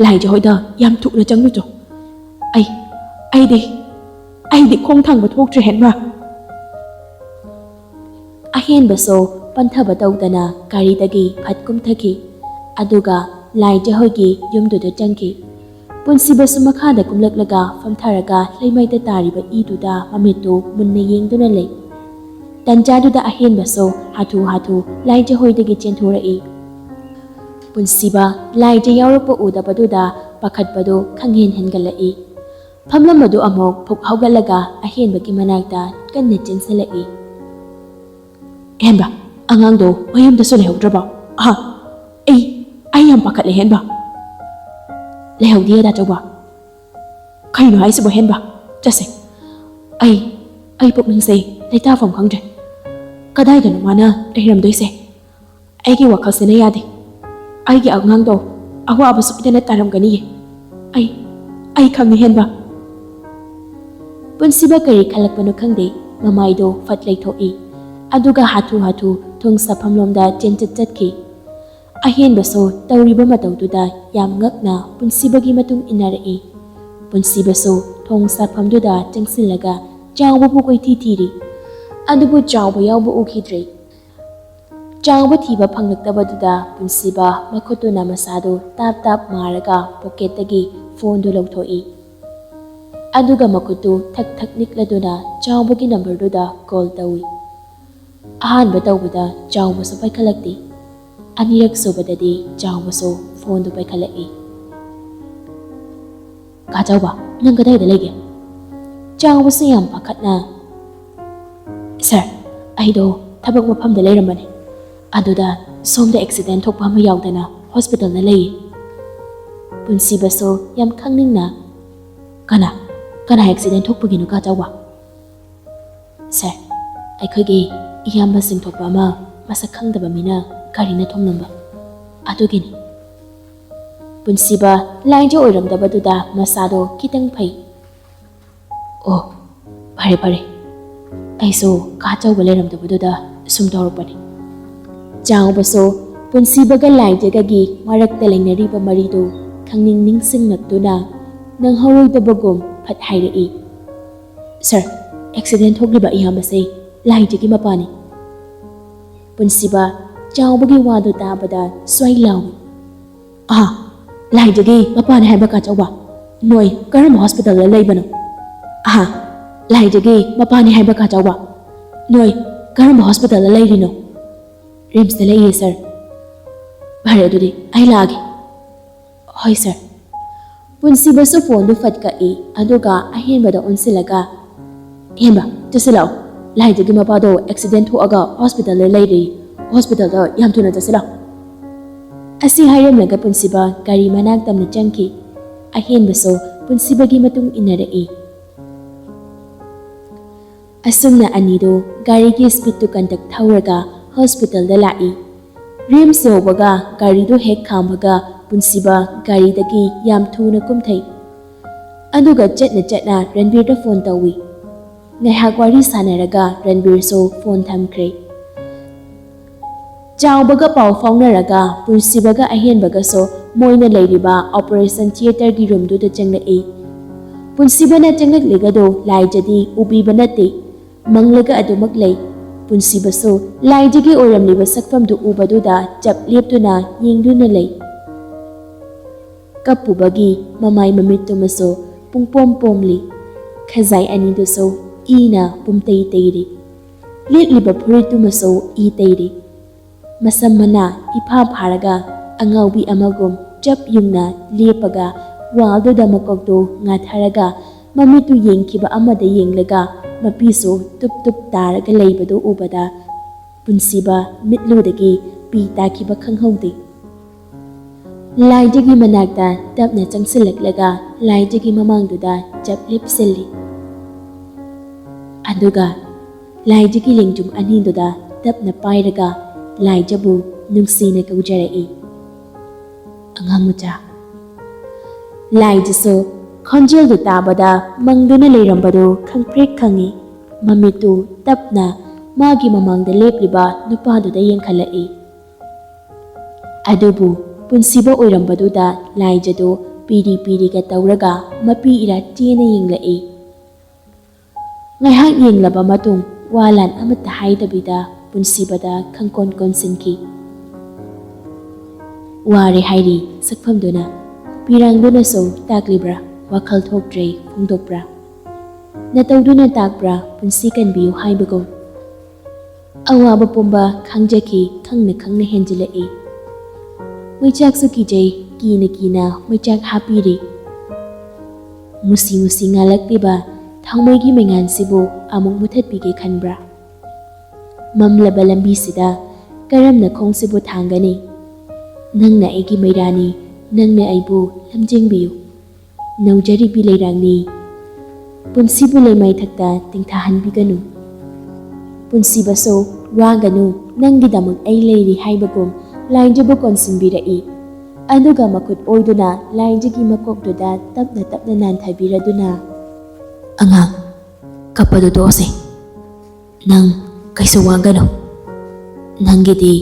ꯂꯥꯏꯖ ꯍꯣꯏꯗ ꯌꯥꯝ ꯊꯨꯅ ꯆꯪꯂꯨꯆꯣ꯫ ꯑꯩ, ꯑꯩꯗꯤ, ꯑꯩꯗꯤ ꯈꯣꯡ ꯊꯥꯡꯕ ꯊꯣꯛꯇ꯭ꯔꯦ ꯍꯦꯟꯕ꯫" ꯑꯍꯦꯟꯕꯁꯨ ꯄꯟꯊꯕ ꯇꯧꯗꯅ ꯒꯥꯔꯤꯗꯒꯤ ꯐꯠ ꯀꯨꯝꯊꯈꯤ꯫ ꯑꯗꯨꯒ ꯂꯥꯏꯖ ꯍꯣꯏꯒꯤ ꯌꯨꯝꯗꯨꯗ ꯆꯪꯈꯤ꯫ ꯄꯨꯟꯁꯤꯕꯁꯨ ꯃꯈꯥꯗ ꯀꯨꯝꯂꯛꯂꯒ ꯐꯝꯊꯔꯒ ꯂꯩꯃꯥꯏꯗ ꯇꯥꯔꯤꯕ ꯏꯗꯨꯗ ꯃꯃꯤꯠꯇꯨ ꯃꯨꯟꯅ ꯌꯦꯡꯗꯨꯅ ꯂꯩ꯫ ꯇꯟꯖꯥꯗꯨꯗ ꯑꯍꯦꯟꯕꯁꯨ ꯍꯥꯊꯨ ꯍꯥꯊꯨ ꯂꯥꯏꯖ ꯍꯣꯏꯗꯒꯤ ꯆꯦꯟꯊꯣꯔꯛꯏ꯫ ꯄꯨꯟꯁꯤꯕ ꯂꯥꯏꯖ ꯌꯥꯎꯔꯛꯄ ꯎꯗꯕꯗꯨꯗ ꯄꯥꯈꯠꯄꯗꯨ ꯈꯪꯍꯦꯟ ꯍꯦꯟꯒꯠꯂꯛꯏ꯫ ꯐꯝꯂꯝꯕꯗꯨ ꯑꯃꯨꯛ ꯐꯨꯛ ꯍꯧꯒꯠꯂꯒ ꯑꯍꯦꯟꯕꯒꯤ ꯃꯅꯥꯛꯇ ꯀꯟꯅ ꯆꯦꯟꯁꯤꯜꯂꯛꯏ꯫ "ꯍꯦꯟꯕ, ꯑꯉꯥꯡꯗꯣ ꯃꯌꯨꯝꯗꯁꯨ ꯂꯩꯍꯧꯗ꯭ꯔꯕꯣ? ꯑꯍ, ꯑꯩ, ꯑꯩ ꯌꯥꯝ ꯄꯥꯈꯠꯂꯦ ꯍꯦꯟꯕ꯫" "ꯂꯩꯍꯧꯗꯤꯌꯦ ꯗꯥ ꯆꯧꯕ꯫ ꯀꯩꯅꯣ ꯍꯥꯏꯁꯤꯕꯣ ꯍꯦꯟꯕ? ꯆꯠꯁꯦ꯫ ꯑꯩ, ꯑꯩ ꯄꯨꯛꯅꯤꯡꯁꯦ ꯂꯩꯇꯥꯐꯝ ꯈꯪꯗ꯭ꯔꯦ꯫ ꯀꯗꯥꯏꯗꯅꯣ ꯃꯥꯅ ꯂꯩꯔꯝꯗꯣꯏꯁꯦ? ꯑꯩꯒꯤ ꯋꯥꯈꯜꯁꯤꯅ ꯌꯥꯗꯦ꯫ ꯑꯩꯒꯤ ꯑꯉꯥꯡꯗꯣ ꯑꯋꯥꯕ ꯁꯣꯏꯗꯅ ꯇꯥꯔꯝꯒꯅꯤꯌꯦ꯫ ꯑꯩ, ꯑꯩ ꯈꯪꯉꯤ ꯍꯦꯟꯕ꯫" ꯄꯨꯟꯁꯤꯕ ꯀꯔꯤ ꯈꯜꯂꯛꯄꯅꯣ ꯈꯪꯗꯦ, ꯃꯃꯥꯏꯗꯣ ꯐꯠ ꯂꯩꯊꯣꯛꯏ꯫ ꯑꯗꯨꯒ ꯍꯥꯊꯨ ꯍꯥꯊꯨ ꯊꯣꯡ ꯁꯥꯐꯝꯂꯣꯝꯗ ꯆꯦꯟꯆꯠ ꯆꯠꯈꯤ꯫ ꯑꯍꯦꯟꯕꯁꯨ ꯇꯧꯔꯤꯕ ꯃꯇꯧꯗꯨꯗ ꯌꯥꯝ ꯉꯛꯅ ꯄꯨꯟꯁꯤꯕꯒꯤ ꯃꯇꯨꯡ ꯏꯟꯅꯔꯛꯏ꯫ ꯄꯨꯟꯁꯤꯕꯁꯨ ꯊꯣꯡ ꯁꯥꯐꯝꯗꯨꯗ ꯆꯪꯁꯤꯜꯂꯒ ꯆꯥꯎꯕꯕꯨ ꯀꯣꯏꯊꯤ ꯊꯤꯔꯤ꯫ ꯑꯗꯨꯕꯨ ꯆꯥꯎꯕ ꯌꯥꯎꯕ ꯎꯈꯤꯗ꯭ꯔꯦ꯫ ꯆꯥꯎꯕ ꯊꯤꯕ ꯐꯪꯂꯛꯇꯕꯗꯨꯗ ꯄꯨꯟꯁꯤꯕ ꯃꯈꯨꯠꯇꯨꯅ ꯃꯁꯥꯗꯨ ꯇꯥꯞ ꯇꯥꯞ ꯃꯥꯔꯒ ꯄꯣꯀꯦꯠꯇꯒꯤ ꯐꯣꯟꯗꯨ ꯂꯧꯊꯣꯛꯏ꯫ ꯑꯗꯨꯒ ꯃꯈꯨꯠꯇꯨ ꯊꯛ ꯊꯛ ꯅꯤꯛꯂꯗꯨꯅ ꯆꯥꯎꯕꯒꯤ ꯅꯝꯕꯔꯗꯨꯗ ꯀꯣꯜ ꯇꯧꯏ꯫ ꯑꯍꯥꯟꯕ ꯇꯧꯕꯗ ꯆꯥꯎꯕꯁꯨ ꯄꯥꯏꯈꯠꯂꯛꯇꯦ꯫ ꯑꯅꯤꯔꯛ ꯁꯨꯕꯗꯗꯤ ꯆꯥꯎꯕꯁꯨ ꯐꯣꯟꯗꯨ ꯄꯥꯏꯈꯠꯂꯛꯏ꯫ "ꯀꯥ ꯆꯥꯎꯕ, ꯅꯪ ꯀꯗꯥꯏꯗ ꯂꯩꯒꯦ?" ꯆꯥꯎꯕꯁꯨ ꯌꯥꯝ ꯄꯥꯈꯠꯅ, "ꯁꯥꯔ, ꯑꯩꯗꯣ ꯊꯕꯛ ꯃꯐꯝꯗ ꯂꯩꯔꯝꯕꯅꯦ꯫ ꯑꯗꯨꯗ ꯁꯣꯝꯗ ꯑꯦꯛꯁꯤꯗꯦꯟ ꯊꯣꯛꯄ ꯑꯃ ꯌꯥꯎꯗꯅ ꯍꯣꯁꯄꯤꯇꯥꯜꯗ ꯂꯩꯌꯦ꯫ ꯄꯨꯟꯁꯤꯕꯁꯨ ꯌꯥꯝ ꯈꯪꯅꯤꯡꯅ, "ꯀꯅꯥ, ꯀꯅꯥ ꯑꯦꯛꯁꯤꯗꯦꯟ ꯊꯣꯛꯄꯒꯤꯅꯣ, ꯀꯥ ꯆꯥꯎꯕ?" "ꯁꯥꯔ, ꯑꯩꯈꯣꯏꯒꯤ ꯏꯌꯥꯝꯕ ꯁꯤꯡꯊꯣꯛꯄ ꯑꯃ ꯃꯁꯛ ꯈꯪꯗꯕ ꯃꯤꯅ ꯒꯥꯔꯤꯅ ꯊꯣꯝꯂꯝꯕ, ꯑꯗꯨꯒꯤꯅꯤ꯫" ꯄꯨꯟꯁꯤꯕ ꯂꯥꯏꯖ ꯑꯣꯏꯔꯝꯗꯕꯗꯨꯗ ꯃꯁꯥꯗꯣ ꯈꯤꯇꯪ ꯐꯩ꯫ "ꯑꯣ, ꯐꯔꯦ ꯐꯔꯦ, ꯑꯩꯁꯨ ꯀꯥ ꯆꯥꯎꯕ ꯂꯩꯔꯝꯗꯕꯗꯨꯗ ꯁꯨꯝ ꯇꯧꯔꯛꯄꯅꯤ꯫" ꯆꯥꯎꯕꯁꯨ ꯄꯨꯟꯁꯤꯕꯒ ꯂꯥꯏꯖꯒꯒꯤ ꯃꯔꯛꯇ ꯂꯩꯅꯔꯤꯕ ꯃꯔꯤꯗꯨ ꯈꯪꯅꯤꯡ ꯅꯤꯡꯁꯤꯡꯂꯛꯇꯨꯅ ꯅꯪꯍꯧꯔꯣꯏꯗꯕꯒꯨꯝ ꯐꯠ ꯍꯥꯏꯔꯛꯏ, "ꯁꯥꯔ, ꯑꯦꯛꯁꯤꯗꯦꯟ ꯊꯣꯛꯂꯤꯕ ꯏꯌꯥꯝꯕꯁꯦ ꯂꯥꯏꯖꯒꯤ ꯃꯄꯥꯅꯤ꯫" ꯄꯨꯟꯁꯤꯕ ꯆꯥꯎꯕꯒꯤ ꯋꯥꯗꯨ ꯇꯥꯕꯗ ꯁ꯭ꯋꯥꯏ ꯂꯥꯎꯏ, "ꯑꯍꯥ, ꯂꯥꯏꯖꯒꯤ ꯃꯄꯥꯅꯤ ꯍꯥꯏꯕ, ꯀꯥ ꯆꯥꯎꯕ? ꯅꯣꯏ ꯀꯔꯝꯕ ꯍꯣꯁꯄꯤꯇꯥꯜꯗ ꯂꯩꯕꯅꯣ? ꯑꯍꯥ, ꯂꯥꯏꯖꯒꯤ ꯃꯄꯥꯅꯤ ꯍꯥꯏꯕ, ꯀꯥ ꯆꯥꯎꯕ? ꯅꯣꯏ ꯀꯔꯝꯕ ꯍꯣꯁꯄꯤꯇꯥꯜꯗ ꯂꯩꯔꯤꯅꯣ?" "ꯔꯤꯝꯁꯇ ꯂꯩꯌꯦ, ꯁꯥꯔ꯫" "ꯐꯔꯦ, ꯑꯗꯨꯗꯤ ꯑꯩ ꯂꯥꯛꯑꯒꯦ꯫" "ꯍꯣꯏ, ꯁꯥꯔ꯫" ꯄꯨꯟꯁꯤꯕꯁꯨ ꯐꯣꯟꯗꯨ ꯐꯠ ꯀꯛꯏ, ꯑꯗꯨꯒ ꯑꯍꯦꯟꯕꯗ ꯑꯣꯟꯁꯤꯜꯂꯒ, "ꯍꯦꯟꯕ, ꯆꯠꯁꯤꯜꯂꯛꯑꯣ꯫ ꯂꯥꯏꯖꯒꯤ ꯃꯄꯥꯗꯣ ꯑꯦꯛꯁꯤꯗꯦꯟ ꯊꯣꯛꯑꯒ ꯍꯣꯁꯄꯤꯇꯥꯜꯗ ꯂꯩꯔꯤ꯫ ꯍꯣꯁꯄꯤꯇꯥꯜꯗ ꯌꯥꯝ ꯊꯨꯅ ꯆꯠꯁꯤꯜꯂꯛꯑꯣ꯫" ꯑꯁꯤ ꯍꯥꯏꯔꯝꯂꯒ ꯄꯨꯟꯁꯤꯕ ꯒꯥꯔꯤ ꯃꯅꯥꯛ ꯇꯝꯅ ꯆꯪꯈꯤ꯫ ꯑꯍꯦꯟꯕꯁꯨ ꯄꯨꯟꯁꯤꯕꯒꯤ ꯃꯇꯨꯡ ꯏꯟꯅꯔꯛꯏ꯫ ꯑꯁꯨꯝꯅ ꯑꯅꯤꯗꯨ ꯒꯥꯔꯤꯒꯤ ꯁ꯭ꯄꯤꯠꯇꯨ ꯀꯟꯇꯛ ꯊꯧꯔꯒ ꯍꯣꯁꯄꯤꯇꯥꯜꯗ ꯂꯥꯛꯏ꯫ ꯔꯤꯝꯁ ꯌꯧꯕꯒ ꯒꯥꯔꯤꯗꯨ ꯍꯦꯛ ꯈꯥꯝꯕꯒ ꯄꯨꯟꯁꯤꯕ ꯒꯥꯔꯤꯗꯒꯤ ꯌꯥꯝ ꯊꯨꯅ ꯀꯨꯝꯊꯩ꯫ ꯑꯗꯨꯒ ꯆꯠꯅ ꯆꯠꯅ ꯔꯟꯕꯤꯔꯗ ꯐꯣꯟ ꯇꯧꯏ꯫ ꯉꯥꯏꯍꯥꯛ ꯋꯥꯔꯤ ꯁꯥꯟꯅꯔꯒ ꯔꯟꯕꯤꯔꯁꯨ ꯐꯣꯟ ꯊꯝꯈ꯭ꯔꯦ꯫ ꯆꯥꯎꯕꯒ ꯄꯥꯎ ꯐꯥꯎꯅꯔꯒ ꯄꯨꯟꯁꯤꯕꯒ ꯑꯍꯦꯟꯕꯒꯁꯨ ꯃꯣꯏꯅ ꯂꯩꯔꯤꯕ ꯑꯣꯄꯔꯦꯁꯟ ꯊꯤꯌꯦꯇꯔꯒꯤ ꯔꯨꯝꯗꯨꯗ ꯆꯪꯂꯛꯏ꯫ ꯄꯨꯟꯁꯤꯕꯅ ꯆꯪꯂꯛꯂꯤꯒꯗꯨ ꯂꯥꯏꯖꯗꯤ ꯎꯕꯤꯕ ꯅꯠꯇꯦ, ꯃꯪꯂꯒ ꯑꯗꯨꯃꯛ ꯂꯩ꯫ ꯄꯨꯟꯁꯤꯕꯁꯨ ꯂꯥꯏꯖꯒꯤ ꯑꯣꯏꯔꯝꯂꯤꯕ ꯁꯛꯐꯝꯗꯨ ꯎꯕꯗꯨꯗ ꯆꯞ ꯂꯦꯞꯇꯨꯅ ꯌꯦꯡꯗꯨꯅ ꯂꯩ꯫ ꯀꯞꯄꯨꯕꯒꯤ ꯃꯃꯥꯏ ꯃꯃꯤꯠꯇꯨꯃꯁꯨ ꯄꯨꯡꯄꯣꯝ ꯄꯣꯝꯂꯤ꯫ ꯈꯖꯥꯏ ꯑꯅꯤꯗꯨꯁꯨ ꯏꯅ ꯄꯨꯝꯇꯩ ꯇꯩꯔꯤ꯫ ꯂꯤꯠꯂꯤꯕ ꯐꯨꯔꯤꯠꯇꯨꯃꯁꯨ ꯏ ꯇꯩꯔꯤ꯫ ꯃꯁꯝ ꯃꯅꯥ ꯏꯐꯥ ꯐꯥꯔꯒ ꯑꯉꯥꯎꯕꯤ ꯑꯃꯒꯨꯝ ꯆꯞ ꯌꯨꯡꯅ ꯂꯦꯞꯄꯒ ꯋꯥꯜꯗꯨꯗ ꯃꯀꯣꯛꯇꯨ ꯉꯥꯊꯔꯒ ꯃꯃꯤꯠꯇꯨ ꯌꯦꯡꯈꯤꯕ ꯑꯃꯗ ꯌꯦꯡꯂꯒ ꯃꯄꯤꯁꯨ ꯇꯨꯞ ꯇꯨꯞ ꯇꯥꯔꯒ ꯂꯩꯕꯗꯨ ꯎꯕꯗ ꯄꯨꯟꯁꯤꯕ ꯃꯤꯠꯂꯨꯗꯒꯤ ꯄꯤ ꯇꯥꯈꯤꯕ ꯈꯪꯍꯧꯗꯦ꯫ ꯂꯥꯏꯖꯒꯤ ꯃꯅꯥꯛꯇ ꯇꯞꯅ ꯆꯪꯁꯤꯜꯂꯛꯂꯒ ꯂꯥꯏꯖꯒꯤ ꯃꯃꯥꯡꯗꯨꯗ ꯆꯞ ꯂꯦꯞꯁꯤꯜꯂꯤ꯫ ꯑꯗꯨꯒ ꯂꯥꯏꯖꯒꯤ ꯂꯦꯡꯖꯨꯝ ꯑꯅꯤꯗꯨꯗ ꯇꯞꯅ ꯄꯥꯏꯔꯒ ꯂꯥꯏꯖꯕꯨ ꯅꯨꯡꯁꯤꯅ ꯀꯧꯖꯔꯛꯏ, "ꯑꯉꯥꯡ ꯃꯆꯥ꯫" ꯂꯥꯏꯖꯁꯨ ꯈꯣꯟꯖꯦꯜꯗꯨ ꯇꯥꯕꯗ ꯃꯪꯗꯨꯅ ꯂꯩꯔꯝꯕꯗꯨ ꯈꯪꯄ꯭ꯔꯦꯛ ꯈꯪꯉꯤ꯫ ꯃꯃꯤꯠꯇꯨ ꯇꯞꯅ ꯃꯥꯒꯤ ꯃꯃꯥꯡꯗ ꯂꯦꯞꯂꯤꯕ ꯅꯨꯄꯥꯗꯨꯗ ꯌꯦꯡꯈꯠꯂꯛꯏ꯫ ꯑꯗꯨꯕꯨ ꯄꯨꯟꯁꯤꯕ ꯑꯣꯏꯔꯝꯕꯗꯨꯗ ꯂꯥꯏꯖꯗꯨ ꯄꯤꯔꯤ ꯄꯤꯔꯤꯒ ꯇꯧꯔꯒ ꯃꯄꯤ ꯏꯔꯥ ꯆꯦꯅ ꯌꯦꯡꯂꯛꯏ꯫ ꯉꯥꯏꯍꯥꯛ ꯌꯦꯡꯂꯕ ꯃꯇꯨꯡ ꯋꯥ ꯂꯥꯟ ꯑꯃꯠꯇ ꯍꯥꯏꯗꯕꯤꯗ ꯄꯨꯟꯁꯤꯕꯗ ꯈꯪꯀꯣꯟ ꯀꯣꯟꯁꯤꯟꯈꯤ꯫ ꯋꯥꯔꯦ ꯍꯥꯏꯔꯤ ꯁꯛꯐꯝꯗꯨꯅ꯫ ꯄꯤꯔꯥꯡꯗꯨꯅꯁꯨ ꯇꯥꯛꯂꯤꯕ꯭ꯔꯥ? ꯋꯥꯈꯜ ꯊꯣꯛꯇ꯭ꯔꯦ ꯐꯣꯡꯗꯣꯛꯄ꯭ꯔꯥ? ꯅꯇꯧꯗꯨꯅ ꯇꯥꯛꯄ꯭ꯔꯥ? ꯄꯨꯟꯁꯤ ꯀꯟꯕꯤꯌꯨ ꯍꯥꯏꯕꯒꯨꯝ꯫ ꯑꯋꯥꯕ ꯄꯨꯝꯕ ꯈꯪꯖꯈꯤ ꯈꯪꯅ ꯈꯪꯅ ꯍꯦꯟꯖꯤꯜꯂꯛꯏ꯫ ꯃꯩꯆꯥꯛꯁꯨ ꯀꯤꯖꯩ ꯀꯤꯅ ꯀꯤꯅ ꯃꯩꯆꯥꯛ ꯍꯥꯞꯄꯤꯔꯤ꯫ ꯃꯨꯁꯤ ꯃꯨꯁꯤ ꯉꯥꯜꯂꯛꯂꯤꯕ ꯊꯥꯎꯃꯩꯒꯤ ꯃꯩꯉꯥꯟꯁꯤꯕꯨ ꯑꯃꯨꯛ ꯃꯨꯊꯠꯄꯤꯒꯦ ꯈꯟꯕ꯭ꯔꯥ? ꯃꯝꯂꯕ ꯂꯝꯕꯤꯁꯤꯗ ꯀꯔꯝꯅ ꯈꯣꯡꯁꯤꯕꯨ ꯊꯥꯡꯒꯅꯤ? ꯅꯪꯅ ꯑꯩꯒꯤ ꯃꯩꯔꯥꯅꯤ, ꯅꯪꯅ ꯑꯩꯕꯨ ꯂꯝꯖꯤꯡꯕꯤꯌꯨ꯫ ꯅꯧꯖꯔꯤꯕꯤ ꯂꯩꯔꯥꯡꯅꯤ, ꯄꯨꯟꯁꯤꯕꯨ ꯂꯩꯃꯥꯏꯊꯛꯇ ꯇꯤꯡꯊꯍꯟꯕꯤꯒꯅꯨ꯫ ꯄꯨꯟꯁꯤꯕꯁꯨ ꯋꯥꯒꯅꯨ, ꯅꯪꯒꯤꯗꯃꯛ ꯑꯩ ꯂꯩꯔꯤ ꯍꯥꯏꯕꯒꯨꯝ ꯂꯥꯏꯖꯕꯨ ꯀꯣꯟꯁꯤꯟꯕꯤꯔꯛꯏ꯫ ꯑꯗꯨꯒ ꯃꯈꯨꯠ ꯑꯣꯏꯗꯨꯅ ꯂꯥꯏꯖꯒꯤ ꯃꯀꯣꯛꯇꯨꯗ ꯇꯞꯅ ꯇꯞꯅ ꯅꯥꯟꯊꯕꯤꯔꯗꯨꯅ, "ꯑꯉꯥꯡ, ꯀꯞꯄꯗꯨ ꯇꯣꯛꯑꯁꯤ꯫ ꯅꯪ ꯀꯩꯁꯨ ꯋꯥꯒꯅꯨ꯫ ꯅꯪꯒꯤꯗꯤ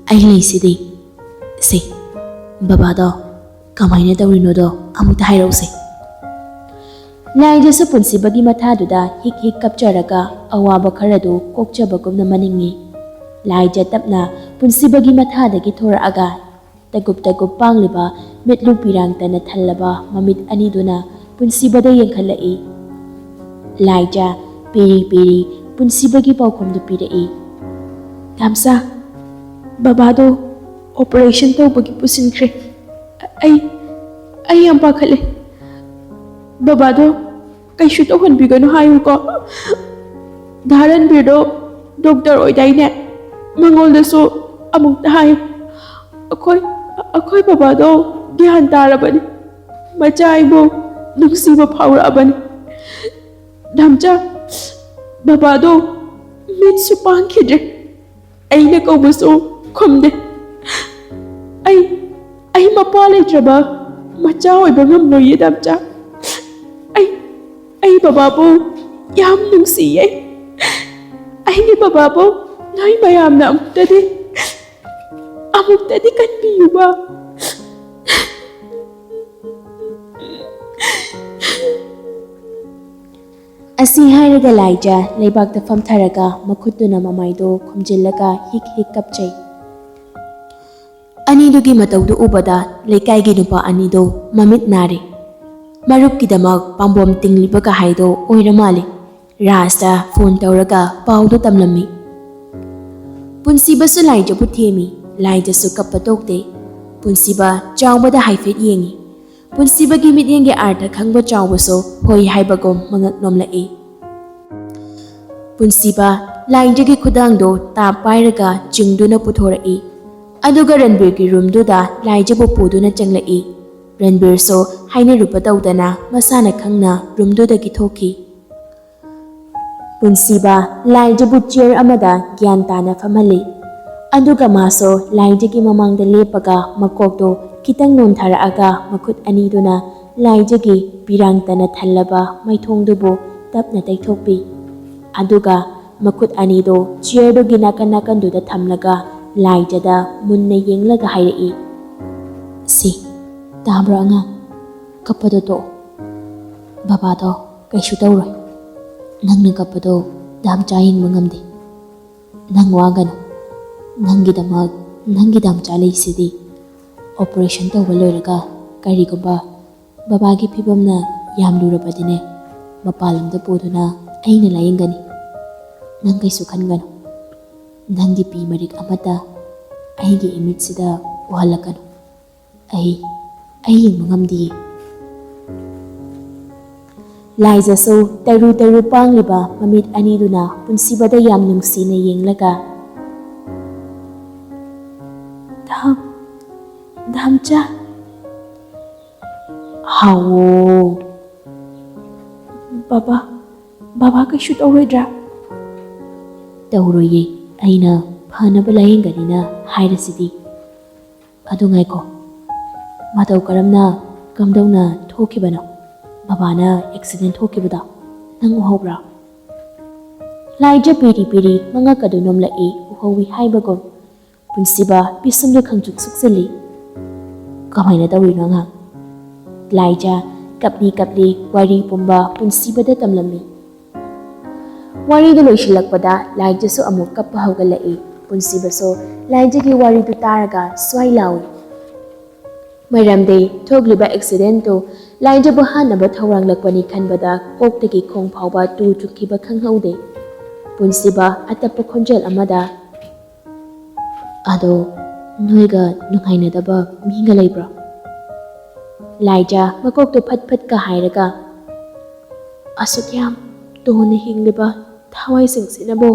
ꯑꯩ ꯂꯩꯁꯤꯗꯤ꯫ ꯁꯤ, ꯕꯕꯥꯗꯣ ꯀꯃꯥꯏꯅ ꯇꯧꯔꯤꯅꯣꯗꯣ ꯑꯃꯨꯛꯇ ꯍꯥꯏꯔꯛꯎꯁꯦ꯫" ꯂꯥꯏꯖꯁꯨ ꯄꯨꯟꯁꯤꯕꯒꯤ ꯃꯊꯥꯗꯨꯗ ꯍꯤꯛ ꯍꯤꯛ ꯀꯞꯆꯔꯒ ꯑꯋꯥꯕ ꯈꯔꯗꯨ ꯀꯣꯛꯆꯕꯒꯨꯝꯅ ꯃꯅꯤꯡꯉꯤ꯫ ꯂꯥꯏꯖ ꯇꯞꯅ ꯄꯨꯟꯁꯤꯕꯒꯤ ꯃꯊꯥꯗꯒꯤ ꯊꯣꯔꯛꯑꯒ ꯇꯒꯨꯞ ꯇꯒꯨꯞ ꯄꯥꯡꯂꯤꯕ ꯃꯤꯠꯂꯨ ꯄꯤꯔꯥꯡꯇꯅ ꯊꯜꯂꯕ ꯃꯃꯤꯠ ꯑꯅꯤꯗꯨꯅ ꯄꯨꯟꯁꯤꯕꯗ ꯌꯦꯡꯈꯠꯂꯛꯏ꯫ ꯂꯥꯏꯖ ꯄꯤꯔꯤ ꯄꯤꯔꯤ ꯄꯨꯟꯁꯤꯕꯒꯤ ꯄꯥꯎꯈꯨꯝꯗꯨ ꯄꯤꯔꯛꯏ꯫ "ꯇꯥꯝꯆꯥ, ꯕꯕꯥꯗꯣ ꯑꯣꯄꯔꯦꯁꯟ ꯇꯧꯕꯒꯤ ꯄꯨꯁꯤꯟꯈ꯭ꯔꯦ꯫ ꯑꯩ, ꯑꯩ ꯌꯥꯝ ꯄꯥꯈꯠꯂꯦ꯫ ꯕꯕꯥꯗꯣ ꯀꯩꯁꯨ ꯇꯧꯍꯟꯕꯤꯒꯅꯨ ꯍꯥꯏꯌꯨꯀꯣ꯫ ꯙꯥꯔꯟꯕꯤꯔꯗꯣ ꯗꯣꯛꯇꯔ ꯑꯣꯏꯗꯥꯏꯅꯦ? ꯃꯉꯣꯟꯗꯁꯨ ꯑꯃꯨꯛꯇ ꯍꯥꯏꯌꯨ꯫ ꯑꯩꯈꯣꯏ ꯑꯩꯈꯣꯏ ꯕꯕꯥꯗꯣ ꯒ꯭ꯌꯥꯟ ꯇꯥꯔꯕꯅꯤ꯫ ꯃꯆꯥ ꯑꯩꯕꯨ ꯅꯨꯡꯁꯤꯕ ꯐꯥꯎꯔꯛꯑꯕꯅꯤ꯫ ꯗꯥꯝꯆꯥ, ꯕꯕꯥꯗꯣ ꯃꯤꯠꯁꯨ ꯄꯥꯡꯈꯤꯗ꯭ꯔꯦ꯫ ꯑꯩꯅ ꯀꯧꯕꯁꯨ ꯈꯨꯝꯗꯦ꯫ ꯑꯩ ꯑꯩ ꯃꯄꯥ ꯂꯩꯇ꯭ꯔꯕ ꯃꯆꯥ ꯑꯣꯏꯕ ꯉꯝꯂꯣꯏꯌꯦ, ꯗꯥꯝꯆꯥ꯫ ꯑꯩ ꯑꯩ ꯕꯕꯥꯕꯨ ꯌꯥꯝ ꯅꯨꯡꯁꯤꯌꯦ꯫ ꯑꯩꯒꯤ ꯕꯕꯥꯕꯨ ꯅꯣꯏ ꯃꯌꯥꯝꯅ ꯑꯃꯨꯛꯇꯗꯤ ꯑꯃꯨꯛꯇꯗꯤ ꯀꯟꯕꯤꯌꯨꯕ꯫ ꯑꯁꯤ ꯍꯥꯏꯔꯒ ꯂꯥꯏꯖ ꯂꯩꯕꯥꯛꯇ ꯐꯝꯊꯔꯒ ꯃꯈꯨꯠꯇꯨꯅ ꯃꯃꯥꯏꯗꯣ ꯈꯨꯝꯖꯤꯜꯂꯒ ꯍꯤꯛ ꯍꯤꯛ ꯀꯞꯆꯩ꯫ ꯑꯅꯤꯗꯨꯒꯤ ꯃꯇꯧꯗꯨ ꯎꯕꯗ ꯂꯩꯀꯥꯏꯒꯤ ꯅꯨꯄꯥ ꯑꯅꯤꯗꯣ ꯃꯃꯤꯠ ꯅꯥꯔꯦ꯫ ꯃꯔꯨꯞꯀꯤꯗꯃꯛ ꯄꯥꯝꯕꯣꯝ ꯇꯤꯡꯂꯤꯕꯒ ꯍꯥꯏꯗꯣ ꯑꯣꯏꯔ ꯃꯥꯜꯂꯦ꯫ ꯔꯥꯖꯇ ꯐꯣꯟ ꯇꯧꯔꯒ ꯄꯥꯎꯗꯨ ꯇꯝꯂꯝꯃꯤ꯫ ꯄꯨꯟꯁꯤꯕꯁꯨ ꯂꯥꯏꯖꯕꯨ ꯊꯦꯝꯃꯤ꯫ ꯂꯥꯏꯖꯁꯨ ꯀꯞꯄ ꯇꯣꯛꯇꯦ꯫ ꯄꯨꯟꯁꯤꯕ ꯆꯥꯎꯕꯗ ꯍꯥꯏꯐꯦꯠ ꯌꯦꯡꯉꯤ꯫ ꯄꯨꯟꯁꯤꯕꯒꯤ ꯃꯤꯠꯌꯦꯡꯒꯤ ꯑꯥꯔꯊ ꯈꯪꯕ ꯆꯥꯎꯕꯁꯨ ꯍꯣꯏ ꯍꯥꯏꯕꯒꯨꯝ ꯃꯉꯛ ꯅꯣꯝꯂꯛꯏ꯫ ꯄꯨꯟꯁꯤꯕ ꯂꯥꯏꯖꯒꯤ ꯈꯨꯗꯥꯡꯗꯣ ꯇꯥꯞ ꯄꯥꯏꯔꯒ ꯆꯤꯡꯗꯨꯅ ꯄꯨꯊꯣꯔꯛꯏ꯫ ꯑꯗꯨꯒ ꯔꯟꯕꯤꯔꯒꯤ ꯔꯨꯝꯗꯨꯗ ꯂꯥꯏꯖꯕꯨ ꯄꯨꯗꯨꯅ ꯆꯪꯂꯛꯏ꯫ ꯔꯟꯕꯤꯔꯁꯨ ꯍꯥꯏꯅꯔꯨꯕ ꯇꯧꯗꯅ ꯃꯁꯥꯅ ꯈꯪꯅ ꯔꯨꯝꯗꯨꯗꯒꯤ ꯊꯣꯛꯈꯤ꯫ ꯄꯨꯟꯁꯤꯕ ꯂꯥꯏꯖꯕꯨ ꯆꯤꯌꯔ ꯑꯃꯗ ꯒ꯭ꯌꯥꯟ ꯇꯥꯅ ꯐꯝꯍꯜꯂꯤ꯫ ꯑꯗꯨꯒ ꯃꯥꯁꯨ ꯂꯥꯏꯖꯒꯤ ꯃꯃꯥꯡꯗ ꯂꯦꯞꯄꯒ ꯃꯀꯣꯛꯇꯨ ꯈꯤꯇꯪ ꯅꯣꯟꯊꯔꯛꯑꯒ ꯃꯈꯨꯠ ꯑꯅꯤꯗꯨꯅ ꯂꯥꯏꯖꯒꯤ ꯄꯤꯔꯥꯡꯇꯅ ꯊꯜꯂꯕ ꯃꯥꯏꯊꯣꯡꯗꯨꯕꯨ ꯇꯞꯅ ꯇꯩꯊꯣꯛꯄꯤ꯫ ꯑꯗꯨꯒ ꯃꯈꯨꯠ ꯑꯅꯤꯗꯨ ꯆꯤꯌꯔꯗꯨꯒꯤ ꯅꯥꯀꯟ ꯅꯥꯀꯟꯗꯨꯗ ꯊꯝꯂꯒ ꯂꯥꯏꯖꯗ ꯃꯨꯟꯅ ꯌꯦꯡꯂꯒ ꯍꯥꯏꯔꯛꯏ, "ꯁꯤ, ꯇꯥꯕ꯭ꯔꯣ ꯑꯉꯥꯡ? ꯀꯞꯄꯗꯣ ꯇꯣꯛꯑꯣ꯫ ꯕꯕꯥꯗꯣ ꯀꯩꯁꯨ ꯇꯧꯔꯣꯏ꯫ ꯅꯪꯅ ꯀꯞꯄꯗꯣ ꯗꯥꯝꯆꯥ ꯌꯦꯡꯕ ꯉꯝꯗꯦ꯫ ꯅꯪ ꯋꯥꯒꯅꯨ꯫ ꯅꯪꯒꯤꯗꯃꯛ ꯅꯪꯒꯤ ꯗꯥꯝꯆꯥ ꯂꯩꯁꯤꯗꯤ꯫ ꯑꯣꯄꯔꯦꯁꯟ ꯇꯧꯕ ꯂꯣꯏꯔꯒ ꯀꯔꯤꯒꯨꯝꯕ ꯕꯕꯥꯒꯤ ꯐꯤꯕꯝꯅ ꯌꯥꯝ ꯂꯨꯔꯕꯗꯤꯅꯦ, ꯃꯄꯥꯟ ꯂꯝꯗ ꯄꯨꯗꯨꯅ ꯑꯩꯅ ꯂꯥꯌꯦꯡꯒꯅꯤ꯫ ꯅꯪ ꯀꯩꯁꯨ ꯈꯟꯒꯅꯨ꯫ ꯅꯪꯒꯤ ꯄꯤ ꯃꯔꯤꯛ ꯑꯃꯠꯇ ꯑꯩꯒꯤ ꯏꯃꯤꯠꯁꯤꯗ ꯎꯍꯜꯂꯛꯀꯅꯨ꯫ ꯑꯩ, ꯑꯩ ꯌꯦꯡꯕ ꯉꯝꯗꯤꯌꯦ꯫" ꯂꯥꯏꯖꯁꯨ ꯇꯔꯨ ꯇꯔꯨ ꯄꯥꯡꯂꯤꯕ ꯃꯃꯤꯠ ꯑꯅꯤꯗꯨꯅ ꯄꯨꯟꯁꯤꯕꯗ ꯌꯥꯝ ꯅꯨꯡꯁꯤꯅ ꯌꯦꯡꯂꯒ, ꯙꯥꯝ, ꯙꯥꯝꯆꯥ꯫ ꯍꯥꯎꯋꯣ꯫ ꯕꯕꯥ, ꯕꯕꯥ ꯀꯩꯁꯨ ꯇꯧꯔꯣꯏꯗ꯭ꯔꯥ? ꯇꯧꯔꯣꯏꯌꯦ, ꯑꯩꯅ ꯐꯅꯕ ꯂꯥꯌꯦꯡꯒꯅꯤꯅ ꯍꯥꯏꯔꯁꯤꯗꯤ꯫ ꯑꯗꯨ ꯉꯥꯏꯈꯣ, ꯃꯇꯧ ꯀꯔꯝꯅ, ꯀꯝꯗꯧꯅ ꯊꯣꯛꯈꯤꯕꯅꯣ? ꯕꯕꯥꯅ ꯑꯦꯛꯁꯤꯗꯦꯟ ꯊꯣꯛꯈꯤꯕꯗꯣ ꯅꯪ ꯎꯍꯧꯕ꯭ꯔꯥ? ꯂꯥꯏꯖ ꯄꯤꯔꯤ ꯄꯤꯔꯤ ꯃꯉꯛ ꯑꯗꯨ ꯅꯣꯝꯂꯛꯏ, ꯎꯍꯧꯏ ꯍꯥꯏꯕꯒꯨꯝ꯫ ꯄꯨꯟꯁꯤꯕ ꯄꯤꯁꯨꯝꯗꯨ ꯈꯪꯆꯨꯛ ꯁꯨꯛꯆꯜꯂꯤ꯫ ꯀꯃꯥꯏꯅ ꯇꯧꯔꯤꯅꯣ ꯑꯉꯥꯡ? ꯂꯥꯏꯖ ꯀꯞꯂꯤ ꯀꯞꯂꯤ ꯋꯥꯔꯤ ꯄꯨꯝꯕ ꯄꯨꯟꯁꯤꯕꯗ ꯇꯝꯂꯝꯃꯤ꯫ ꯋꯥꯔꯤꯗꯨ ꯂꯣꯏꯁꯤꯜꯂꯛꯄꯗ ꯂꯥꯏꯖꯁꯨ ꯑꯃꯨꯛ ꯀꯞꯄ ꯍꯧꯒꯠꯂꯛꯏ꯫ ꯄꯨꯟꯁꯤꯕꯁꯨ ꯂꯥꯏꯖꯒꯤ ꯋꯥꯔꯤꯗꯨ ꯇꯥꯔꯒ ꯁ꯭ꯋꯥꯏ ꯂꯥꯎꯏ꯫ ꯃꯔꯝꯗꯤ ꯊꯣꯛꯂꯤꯕ ꯑꯦꯛꯁꯤꯗꯦꯟꯇꯨ ꯂꯥꯏꯖꯕꯨ ꯍꯥꯠꯅꯕ ꯊꯧꯔꯥꯡꯂꯛꯄꯅꯤ ꯈꯟꯕꯗ ꯀꯣꯛꯇꯒꯤ ꯈꯣꯡ ꯐꯥꯎꯕ ꯇꯨ ꯆꯨꯡꯈꯤꯕ ꯈꯪꯍꯧꯗꯦ꯫ ꯄꯨꯟꯁꯤꯕ ꯑꯇꯞꯄ ꯈꯣꯟꯖꯦꯜ ꯑꯃꯗ, "ꯑꯗꯣ ꯅꯣꯏꯒ ꯅꯨꯡꯉꯥꯏꯅꯗꯕ ꯃꯤꯒ ꯂꯩꯕ꯭ꯔꯣ?" ꯂꯥꯏꯖ ꯃꯀꯣꯛꯇꯨ ꯐꯠ ꯐꯠꯀ ꯍꯥꯏꯔꯒ, "ꯑꯁꯨꯛ ꯌꯥꯝ ꯇꯣꯟꯅ ꯍꯤꯡꯂꯤꯕ ꯊꯋꯥꯏꯁꯤꯡꯁꯤꯅꯕꯨ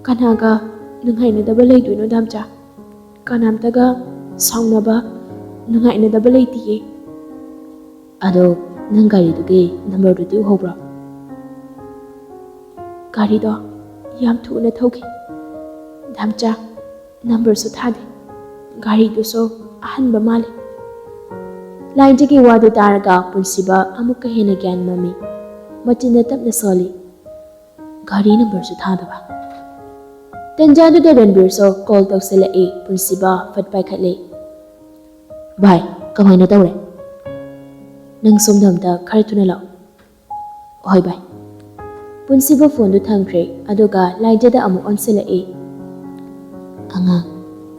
ꯀꯅꯥꯒ ꯅꯨꯡꯉꯥꯏꯅꯗꯕ ꯂꯩꯗꯣꯏꯅꯣ ꯗꯥꯝꯆꯥ? ꯀꯅꯥꯝꯇꯒ ꯁꯥꯎꯅꯕ, ꯅꯨꯡꯉꯥꯏꯅꯗꯕ ꯂꯩꯇꯤꯌꯦ꯫" "ꯑꯗꯣ ꯅꯪ ꯒꯥꯔꯤꯗꯨꯒꯤ ꯅꯝꯕꯔꯗꯨꯗꯤ ꯎꯍꯧꯕ꯭ꯔꯣ?" "ꯒꯥꯔꯤꯗꯣ ꯌꯥꯝ ꯊꯨꯅ ꯊꯧꯈꯤ ꯗꯥꯝꯆꯥ, ꯅꯝꯕꯔꯁꯨ ꯊꯥꯗꯦ꯫ ꯒꯥꯔꯤꯗꯨꯁꯨ ꯑꯍꯟꯕ ꯃꯥꯜꯂꯤ꯫" ꯂꯥꯏꯖꯒꯤ ꯋꯥꯗꯨ ꯇꯥꯔꯒ ꯄꯨꯟꯁꯤꯕ ꯑꯃꯨꯛꯀ ꯍꯦꯟꯅ ꯒ꯭ꯌꯥꯟ ꯃꯝꯃꯤ꯫ ꯃꯆꯤꯟꯗ ꯇꯞꯅ ꯁꯣꯜꯂꯤ, "ꯒꯥꯔꯤ ꯅꯝꯕꯔꯁꯨ ꯊꯥꯗꯕ꯫" ꯇꯟꯖꯥꯗꯨꯗ ꯔꯟꯕꯤꯔꯁꯨ ꯀꯣꯜ ꯇꯧꯁꯤꯜꯂꯛꯏ꯫ ꯄꯨꯟꯁꯤꯕ ꯐꯠ ꯄꯥꯏꯈꯠꯂꯤ꯫ "ꯚꯥꯏ, ꯀꯃꯥꯏꯅ ꯇꯧꯔꯦ? ꯅꯪ ꯁꯣꯝꯗ ꯑꯝꯇ ꯈꯔ ꯊꯨꯅ ꯂꯥꯛꯑꯣ꯫" "ꯍꯣꯏ ꯚꯥꯏ꯫" ꯄꯨꯟꯁꯤꯕ ꯐꯣꯟꯗꯨ ꯊꯝꯈ꯭ꯔꯦ, ꯑꯗꯨꯒ ꯂꯥꯏꯖꯗ ꯑꯃꯨꯛ ꯑꯣꯟꯁꯤꯜꯂꯛꯏ꯫ "ꯑꯉꯥꯡ,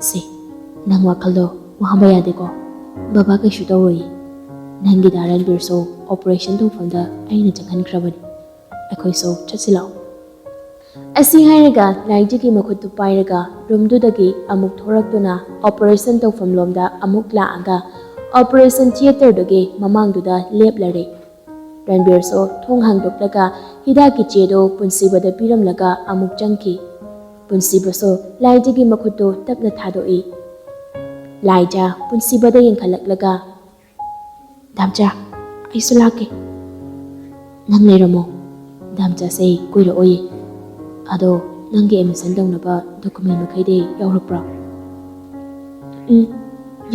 ꯁꯦ, ꯅꯪ ꯋꯥꯈꯜꯗꯣ ꯋꯥꯍꯟꯕ ꯌꯥꯗꯦꯀꯣ꯫ ꯕꯕꯥ ꯀꯩꯁꯨ ꯇꯧꯔꯣꯏꯌꯦ꯫ ꯅꯪꯒꯤ ꯗꯥ ꯔꯟꯕꯤꯔꯁꯨ ꯑꯣꯄꯔꯦꯁꯟ ꯇꯧꯐꯝꯗ ꯑꯩꯅ ꯆꯪꯍꯟꯈ꯭ꯔꯕꯅꯤ꯫ ꯑꯩꯈꯣꯏꯁꯨ ꯆꯠꯁꯤ ꯂꯥꯛꯑꯣ꯫" ꯑꯁꯤ ꯍꯥꯏꯔꯒ ꯂꯥꯏꯖꯒꯤ ꯃꯈꯨꯠꯇꯨ ꯄꯥꯏꯔꯒ ꯔꯨꯝꯗꯨꯗꯒꯤ ꯑꯃꯨꯛ ꯊꯣꯔꯛꯇꯨꯅ ꯑꯣꯄꯔꯦꯁꯟ ꯇꯧꯐꯝ ꯂꯣꯝꯗ ꯑꯃꯨꯛ ꯂꯥꯛꯑꯒ ꯑꯣꯄꯔꯦꯁꯟ ꯊꯤꯌꯦꯇꯔꯗꯨꯒꯤ ꯃꯃꯥꯡꯗꯨꯗ ꯂꯦꯞꯂꯔꯦ꯫ ꯔꯟꯕꯤꯔꯁꯨ ꯊꯣꯡ ꯍꯥꯡꯗꯣꯛꯂꯒ ꯍꯤꯗꯥꯛꯀꯤ ꯆꯦꯗꯨ ꯄꯨꯟꯁꯤꯕꯗ ꯄꯤꯔꯝꯂꯒ ꯑꯃꯨꯛ ꯆꯪꯈꯤ꯫ ꯄꯨꯟꯁꯤꯕꯁꯨ ꯂꯥꯏꯖꯒꯤ ꯃꯈꯨꯠꯇꯨ ꯇꯞꯅ ꯊꯥꯗꯣꯛꯏ꯫ ꯂꯥꯏꯖꯥ ꯄꯨꯟꯁꯤꯕꯗ ꯌꯦꯡꯈꯠꯂꯛꯂꯒ, "ꯗꯥꯝꯆꯥ, ꯑꯩꯁꯨ ꯂꯥꯛꯀꯦ꯫ ꯅꯪ ꯂꯩꯔꯝꯃꯣ꯫ ꯗꯥꯝꯆꯥꯁꯦ ꯀꯨꯏꯔꯛꯑꯣꯏꯌꯦ꯫ ꯑꯗꯣ ꯅꯪꯒꯤ ꯑꯦꯗꯃꯤꯁꯟ ꯇꯧꯅꯕ ꯗꯣꯀꯨꯃꯦꯟ ꯃꯈꯩꯗꯤ ꯌꯥꯎꯔꯛꯄ꯭ꯔꯣ?" "ꯎꯝ,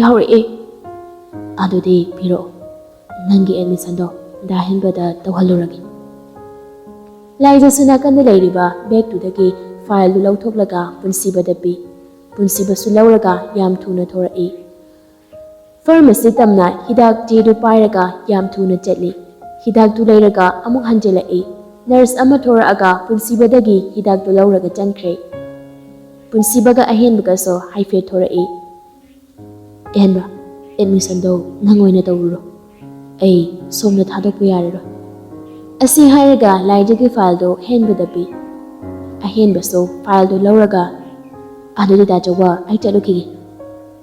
ꯌꯥꯎꯔꯛꯑꯦ꯫" "ꯑꯗꯨꯗꯤ ꯄꯤꯔꯛꯑꯣ꯫ ꯅꯪꯒꯤ ꯑꯦꯗꯃꯤꯁꯟꯗꯣ ꯗꯥ ꯍꯦꯟꯕꯗ ꯇꯧꯍꯜꯂꯨꯔꯒꯦ꯫" ꯂꯥꯏꯖꯥꯁꯨ ꯅꯥꯀꯟꯗ ꯂꯩꯔꯤꯕ ꯕꯦꯒꯇꯨꯗꯒꯤ ꯐꯥꯏꯜꯗꯨ ꯂꯧꯊꯣꯛꯂꯒ ꯄꯨꯟꯁꯤꯕꯗ ꯄꯤ꯫ ꯄꯨꯟꯁꯤꯕꯁꯨ ꯂꯧꯔꯒ ꯌꯥꯝ ꯊꯨꯅ ꯊꯣꯔꯛꯏ꯫ ꯐꯥꯔꯃꯥꯁꯤ ꯇꯝꯅ ꯍꯤꯗꯥꯛ ꯆꯦꯗꯨ ꯄꯥꯏꯔꯒ ꯌꯥꯝ ꯊꯨꯅ ꯆꯠꯂꯤ꯫ ꯍꯤꯗꯥꯛꯇꯨ ꯂꯩꯔꯒ ꯑꯃꯨꯛ ꯍꯟꯖꯤꯜꯂꯛꯏ꯫ ꯅꯔꯁ ꯑꯃ ꯊꯣꯔꯛꯑꯒ ꯄꯨꯟꯁꯤꯕꯗꯒꯤ ꯍꯤꯗꯥꯛꯇꯨ ꯂꯧꯔꯒ ꯆꯪꯈ꯭ꯔꯦ꯫ ꯄꯨꯟꯁꯤꯕꯒ ꯑꯍꯦꯟꯕꯒꯁꯨ ꯍꯥꯏꯐꯦꯠ ꯊꯣꯔꯛꯏ꯫ "ꯑꯍꯦꯟꯕ, ꯑꯦꯗꯃꯤꯁꯟꯗꯣ ꯅꯪ ꯑꯣꯏꯅ ꯇꯧꯔꯨꯔꯣ꯫ ꯑꯩ ꯁꯣꯝꯗ ꯊꯥꯗꯣꯛꯄ ꯌꯥꯔꯔꯣꯏ꯫" ꯑꯁꯤ ꯍꯥꯏꯔꯒ ꯂꯥꯏꯖꯥꯒꯤ ꯐꯥꯏꯜꯗꯣ ꯍꯦꯟꯕꯗ ꯄꯤ꯫ ꯑꯍꯦꯟꯕꯁꯨ ꯐꯥꯏꯜꯗꯣ ꯂꯧꯔꯒ, "ꯑꯗꯨꯗꯤ ꯗꯥ ꯆꯧꯕ, ꯑꯩ ꯆꯠꯂꯨꯈꯤꯒꯦ꯫"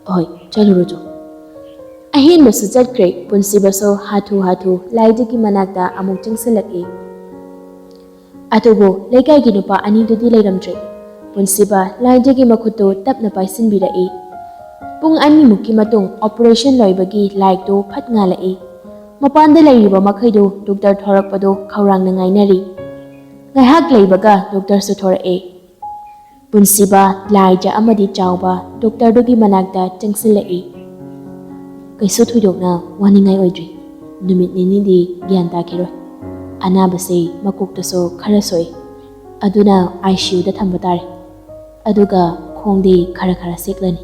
"ꯍꯣꯏ, ꯆꯠꯂꯨꯔꯣ ꯆꯣ꯫" ꯑꯍꯦꯟꯕꯁꯨ ꯆꯠꯈ꯭ꯔꯦ꯫ ꯄꯨꯟꯁꯤꯕꯁꯨ ꯍꯥꯊꯨ ꯍꯥꯊꯨ ꯂꯥꯏꯖꯥꯒꯤ ꯃꯅꯥꯛꯇ ꯑꯃꯨꯛ ꯆꯪꯁꯤꯜꯂꯛꯏ꯫ ꯑꯗꯨꯕꯨ ꯂꯩꯀꯥꯏꯒꯤ ꯅꯨꯄꯥ ꯑꯅꯤꯗꯨꯗꯤ ꯂꯩꯔꯝꯗ꯭ꯔꯦ꯫ ꯄꯨꯟꯁꯤꯕ ꯂꯥꯏꯖꯥꯒꯤ ꯃꯈꯨꯠꯇꯨ ꯇꯞꯅ ꯄꯥꯏꯁꯤꯟꯕꯤꯔꯛꯏ꯫ ꯄꯨꯡ ꯑꯅꯤꯃꯨꯛꯀꯤ ꯃꯇꯨꯡ ꯑꯣꯄꯔꯦꯁꯟ ꯂꯣꯏꯕꯒꯤ ꯂꯥꯏꯠꯇꯨ ꯐꯠ ꯉꯥꯜꯂꯛꯏ꯫ ꯃꯄꯥꯟꯗ ꯂꯩꯔꯤꯕ ꯃꯈꯩꯗꯨ ꯗꯣꯛꯇꯔ ꯊꯣꯔꯛꯄꯗꯨ ꯈꯧꯔꯥꯡꯅ ꯉꯥꯏꯅꯔꯤ꯫ ꯉꯥꯏꯍꯥꯛ ꯂꯩꯕꯒ ꯗꯣꯛꯇꯔꯁꯨ ꯊꯣꯔꯛꯑꯦ꯫ ꯄꯨꯟꯁꯤꯕ, ꯂꯥꯏꯖꯥ ꯑꯃꯗꯤ ꯆꯥꯎꯕ ꯗꯣꯛꯇꯔꯗꯨꯒꯤ ꯃꯅꯥꯛꯇ ꯆꯪꯁꯤꯜꯂꯛꯏ꯫ "ꯀꯩꯁꯨ ꯊꯣꯏꯗꯣꯛꯅ ꯋꯥꯅꯤꯡꯉꯥꯏ ꯑꯣꯏꯗ꯭ꯔꯤ꯫ ꯅꯨꯃꯤꯠ ꯅꯤꯅꯤꯗꯤ ꯒ꯭ꯌꯥꯟ ꯇꯥꯈꯤꯔꯣꯏ꯫ ꯑꯅꯥꯕꯁꯦ ꯃꯀꯣꯛꯇꯁꯨ ꯈꯔ ꯁꯣꯛꯏ꯫ ꯑꯗꯨꯅ ꯑꯥꯏ ꯁꯤ ꯌꯨꯗ ꯊꯝꯕ ꯇꯥꯔꯦ꯫ ꯑꯗꯨꯒ ꯈꯣꯡꯗꯤ ꯈꯔ ꯈꯔ ꯁꯦꯛꯂꯅꯤ꯫"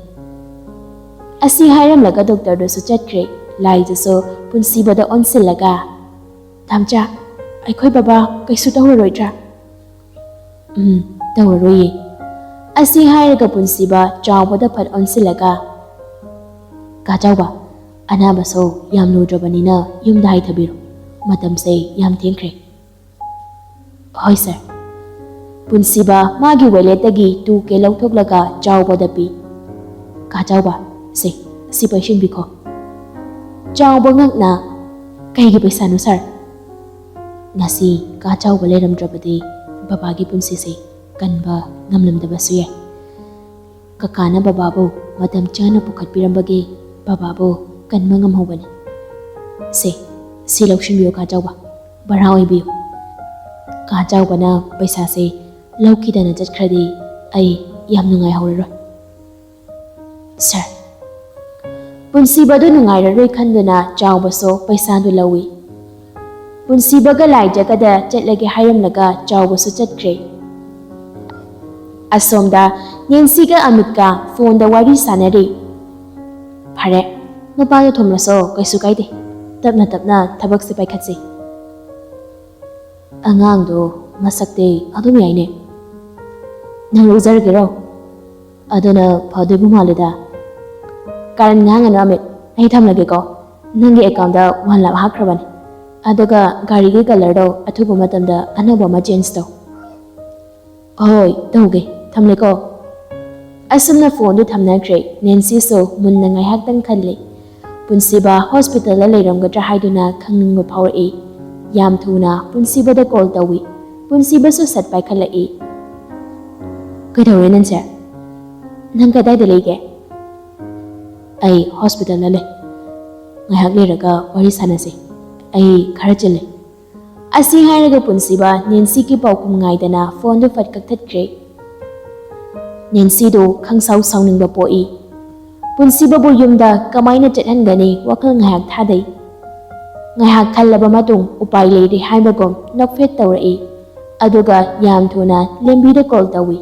ꯑꯁꯤ ꯍꯥꯏꯔꯝꯂꯒ ꯗꯣꯛꯇꯔꯗꯨꯁꯨ ꯆꯠꯈ꯭ꯔꯦ꯫ ꯂꯥꯏꯖꯥꯁꯨ ꯄꯨꯟꯁꯤꯕꯗ ꯑꯣꯟꯁꯤꯜꯂꯒ, "ꯗꯥꯝꯆꯥ, ꯑꯩꯈꯣꯏ ꯕꯕꯥ ꯀꯩꯁꯨ ꯇꯧꯔꯔꯣꯏꯗ꯭ꯔꯥ?" "ꯎꯝ, ꯇꯧꯔꯔꯣꯏꯌꯦ꯫" ꯑꯁꯤ ꯍꯥꯏꯔꯒ ꯄꯨꯟꯁꯤꯕ ꯆꯥꯎꯕꯗ ꯐꯠ ꯑꯣꯟꯁꯤꯜꯂꯒ, "ꯀꯥ ꯆꯥꯎꯕ, ꯑꯅꯥꯕꯁꯨ ꯌꯥꯝ ꯂꯨꯗ꯭ꯔꯕꯅꯤꯅ ꯌꯨꯝꯗ ꯍꯥꯏꯊꯕꯤꯔꯣ꯫ ꯃꯇꯝꯁꯦ ꯌꯥꯝ ꯊꯦꯡꯈ꯭ꯔꯦ꯫" "ꯍꯣꯏ ꯁꯥꯔ꯫" ꯄꯨꯟꯁꯤꯕ ꯃꯥꯒꯤ ꯋꯦꯂꯦꯠꯇꯒꯤ ꯇꯨ ꯀꯦ ꯂꯧꯊꯣꯛꯂꯒ ꯆꯥꯎꯕꯗ ꯄꯤ꯫ "ꯀꯥ ꯆꯥꯎꯕ, ꯁꯦ, ꯁꯤ ꯄꯩꯁꯤꯟꯕꯤꯈꯣ꯫" ꯆꯥꯎꯕ ꯉꯛꯅ, "ꯀꯩꯒꯤ ꯄꯩꯁꯥꯅꯣ ꯁꯥꯔ?" "ꯉꯁꯤ ꯀꯥ ꯆꯥꯎꯕ ꯂꯩꯔꯝꯗ꯭ꯔꯕꯗꯤ ꯕꯕꯥꯒꯤ ꯄꯨꯟꯁꯤꯁꯦ ꯀꯟꯕ ꯉꯝꯂꯝꯗꯕꯁꯨ ꯌꯥꯏ꯫ ꯀꯀꯥꯅ ꯕꯕꯥꯕꯨ ꯃꯇꯝ ꯆꯥꯅ ꯄꯨꯈꯠꯄꯤꯔꯝꯕꯒꯤ ꯕꯕꯥꯕꯨ ꯀꯟꯕ ꯉꯝꯍꯧꯕꯅꯤ꯫ "ꯁꯦ, ꯁꯤ ꯂꯧꯁꯤꯟꯕꯤꯌꯨ ꯀꯥ ꯆꯥꯎꯕ, ꯚꯔꯥ ꯑꯣꯏꯕꯤꯌꯨ꯫ ꯀꯥ ꯆꯥꯎꯕꯅ ꯄꯩꯁꯥꯁꯦ ꯂꯧꯈꯤꯗꯅ ꯆꯠꯈ꯭ꯔꯗꯤ ꯑꯩ ꯌꯥꯝ ꯅꯨꯡꯉꯥꯏꯍꯧꯔꯔꯣꯏ꯫ ꯁꯥꯔ꯫" ꯄꯨꯟꯁꯤꯕꯗꯨ ꯅꯨꯡꯉꯥꯏꯔꯔꯣꯏ ꯈꯟꯗꯨꯅ ꯆꯥꯎꯕꯁꯨ ꯄꯩꯁꯥꯗꯨ ꯂꯧꯏ꯫ ꯄꯨꯟꯁꯤꯕꯒ ꯂꯥꯏꯖꯒꯗ ꯆꯠꯂꯒꯦ ꯍꯥꯏꯔꯝꯂꯒ ꯆꯥꯎꯕꯁꯨ ꯆꯠꯈ꯭ꯔꯦ꯫ ꯑꯁꯣꯝꯗ ꯅꯦꯟꯁꯤꯒ ꯑꯃꯤꯠꯀ ꯐꯣꯟꯗ ꯋꯥꯔꯤ ꯁꯥꯟꯅꯔꯤ꯫ "ꯐꯔꯦ, ꯅꯨꯄꯥꯗꯣ ꯊꯣꯝꯂꯁꯨ ꯀꯩꯁꯨ ꯀꯥꯏꯗꯦ꯫ ꯇꯞꯅ ꯇꯞꯅ ꯊꯕꯛꯁꯦ ꯄꯥꯏꯈꯠꯁꯤ꯫ ꯑꯉꯥꯡꯗꯣ ꯃꯁꯛꯇꯤ ꯑꯗꯨꯝ ꯌꯥꯏꯅꯦ꯫ ꯅꯪ ꯂꯧꯖꯔꯒꯦꯔꯣ? ꯑꯗꯨꯅ ꯐꯗꯣꯏꯕ ꯃꯥꯜꯂꯦꯗ꯫ ꯀꯥꯔꯟ ꯉꯥꯡꯒꯅꯨ ꯑꯃꯤꯠ, ꯑꯩ ꯊꯝꯂꯒꯦꯀꯣ꯫ ꯅꯪꯒꯤ ꯑꯦꯀꯥꯎꯟꯗ ꯋꯥꯟ ꯂꯥꯛ ꯍꯥꯞꯈ꯭ꯔꯕꯅꯤ꯫ ꯑꯗꯨꯒ ꯒꯥꯔꯤꯒꯤ ꯀꯂꯔꯗꯣ ꯑꯊꯨꯕ ꯃꯇꯝꯗ ꯑꯅꯧꯕ ꯑꯃ ꯆꯦꯟꯖ ꯇꯧ꯫" "ꯍꯣꯏ, ꯇꯧꯒꯦ꯫ ꯊꯝꯂꯦꯀꯣ꯫" ꯑꯁꯨꯝꯅ ꯐꯣꯟꯗꯨ ꯊꯝꯅꯈ꯭ꯔꯦ꯫ ꯅꯦꯟꯁꯤꯁꯨ ꯃꯨꯟꯅ ꯉꯥꯏꯍꯥꯛꯇꯪ ꯈꯜꯂꯤ꯫ ꯄꯨꯟꯁꯤꯕ ꯍꯣꯁꯄꯤꯇꯥꯜꯗ ꯂꯩꯔꯝꯒꯗ꯭ꯔꯥ ꯍꯥꯏꯗꯨꯅ ꯈꯪꯅꯤꯡꯕ ꯐꯥꯎꯔꯛꯏ꯫ ꯌꯥꯝ ꯊꯨꯅ ꯄꯨꯟꯁꯤꯕꯗ ꯀꯣꯜ ꯇꯧꯏ꯫ ꯄꯨꯟꯁꯤꯕꯁꯨ ꯁꯠ ꯄꯥꯏꯈꯠꯂꯛꯏ꯫ "ꯀꯩꯗꯧꯔꯦ ꯅꯦꯟꯁꯤ? ꯅꯪ ꯀꯗꯥꯏꯗ ꯂꯩꯒꯦ?" "ꯑꯩ ꯍꯣꯁꯄꯤꯇꯥꯜꯗ ꯂꯩ꯫ ꯉꯥꯏꯍꯥꯛ ꯂꯩꯔꯒ ꯋꯥꯔꯤ ꯁꯥꯟꯅꯁꯤ꯫ ꯑꯩ ꯈꯔ ꯆꯤꯜꯂꯤ꯫" ꯑꯁꯤ ꯍꯥꯏꯔꯒ ꯄꯨꯟꯁꯤꯕ ꯅꯦꯟꯁꯤꯒꯤ ꯄꯥꯎꯈꯨꯝ ꯉꯥꯏꯗꯅ ꯐꯣꯟꯗꯨ ꯐꯠ ꯀꯛꯊꯠꯈ꯭ꯔꯦ꯫ ꯅꯦꯟꯁꯤꯗꯨ ꯈꯪꯁꯥꯎ ꯁꯥꯎꯅꯤꯡꯕ ꯄꯣꯛꯏ꯫ ꯄꯨꯟꯁꯤꯕꯕꯨ ꯌꯨꯝꯗ ꯀꯃꯥꯏꯅ ꯆꯠꯍꯟꯒꯅꯤ ꯋꯥꯈꯜ ꯉꯥꯏꯍꯥꯛ ꯊꯥꯗꯩ꯫ ꯉꯥꯏꯍꯥꯛ ꯈꯜꯂꯕ ꯃꯇꯨꯡ ꯎꯄꯥꯏ ꯂꯩꯔꯦ ꯍꯥꯏꯕꯒꯨꯝ ꯅꯣꯛꯐꯦꯠ ꯇꯧꯔꯛꯏ꯫ ꯑꯗꯨꯒ ꯌꯥꯝ ꯊꯨꯅ ꯂꯦꯝꯕꯤꯗ ꯀꯣꯜ ꯇꯧꯏ꯫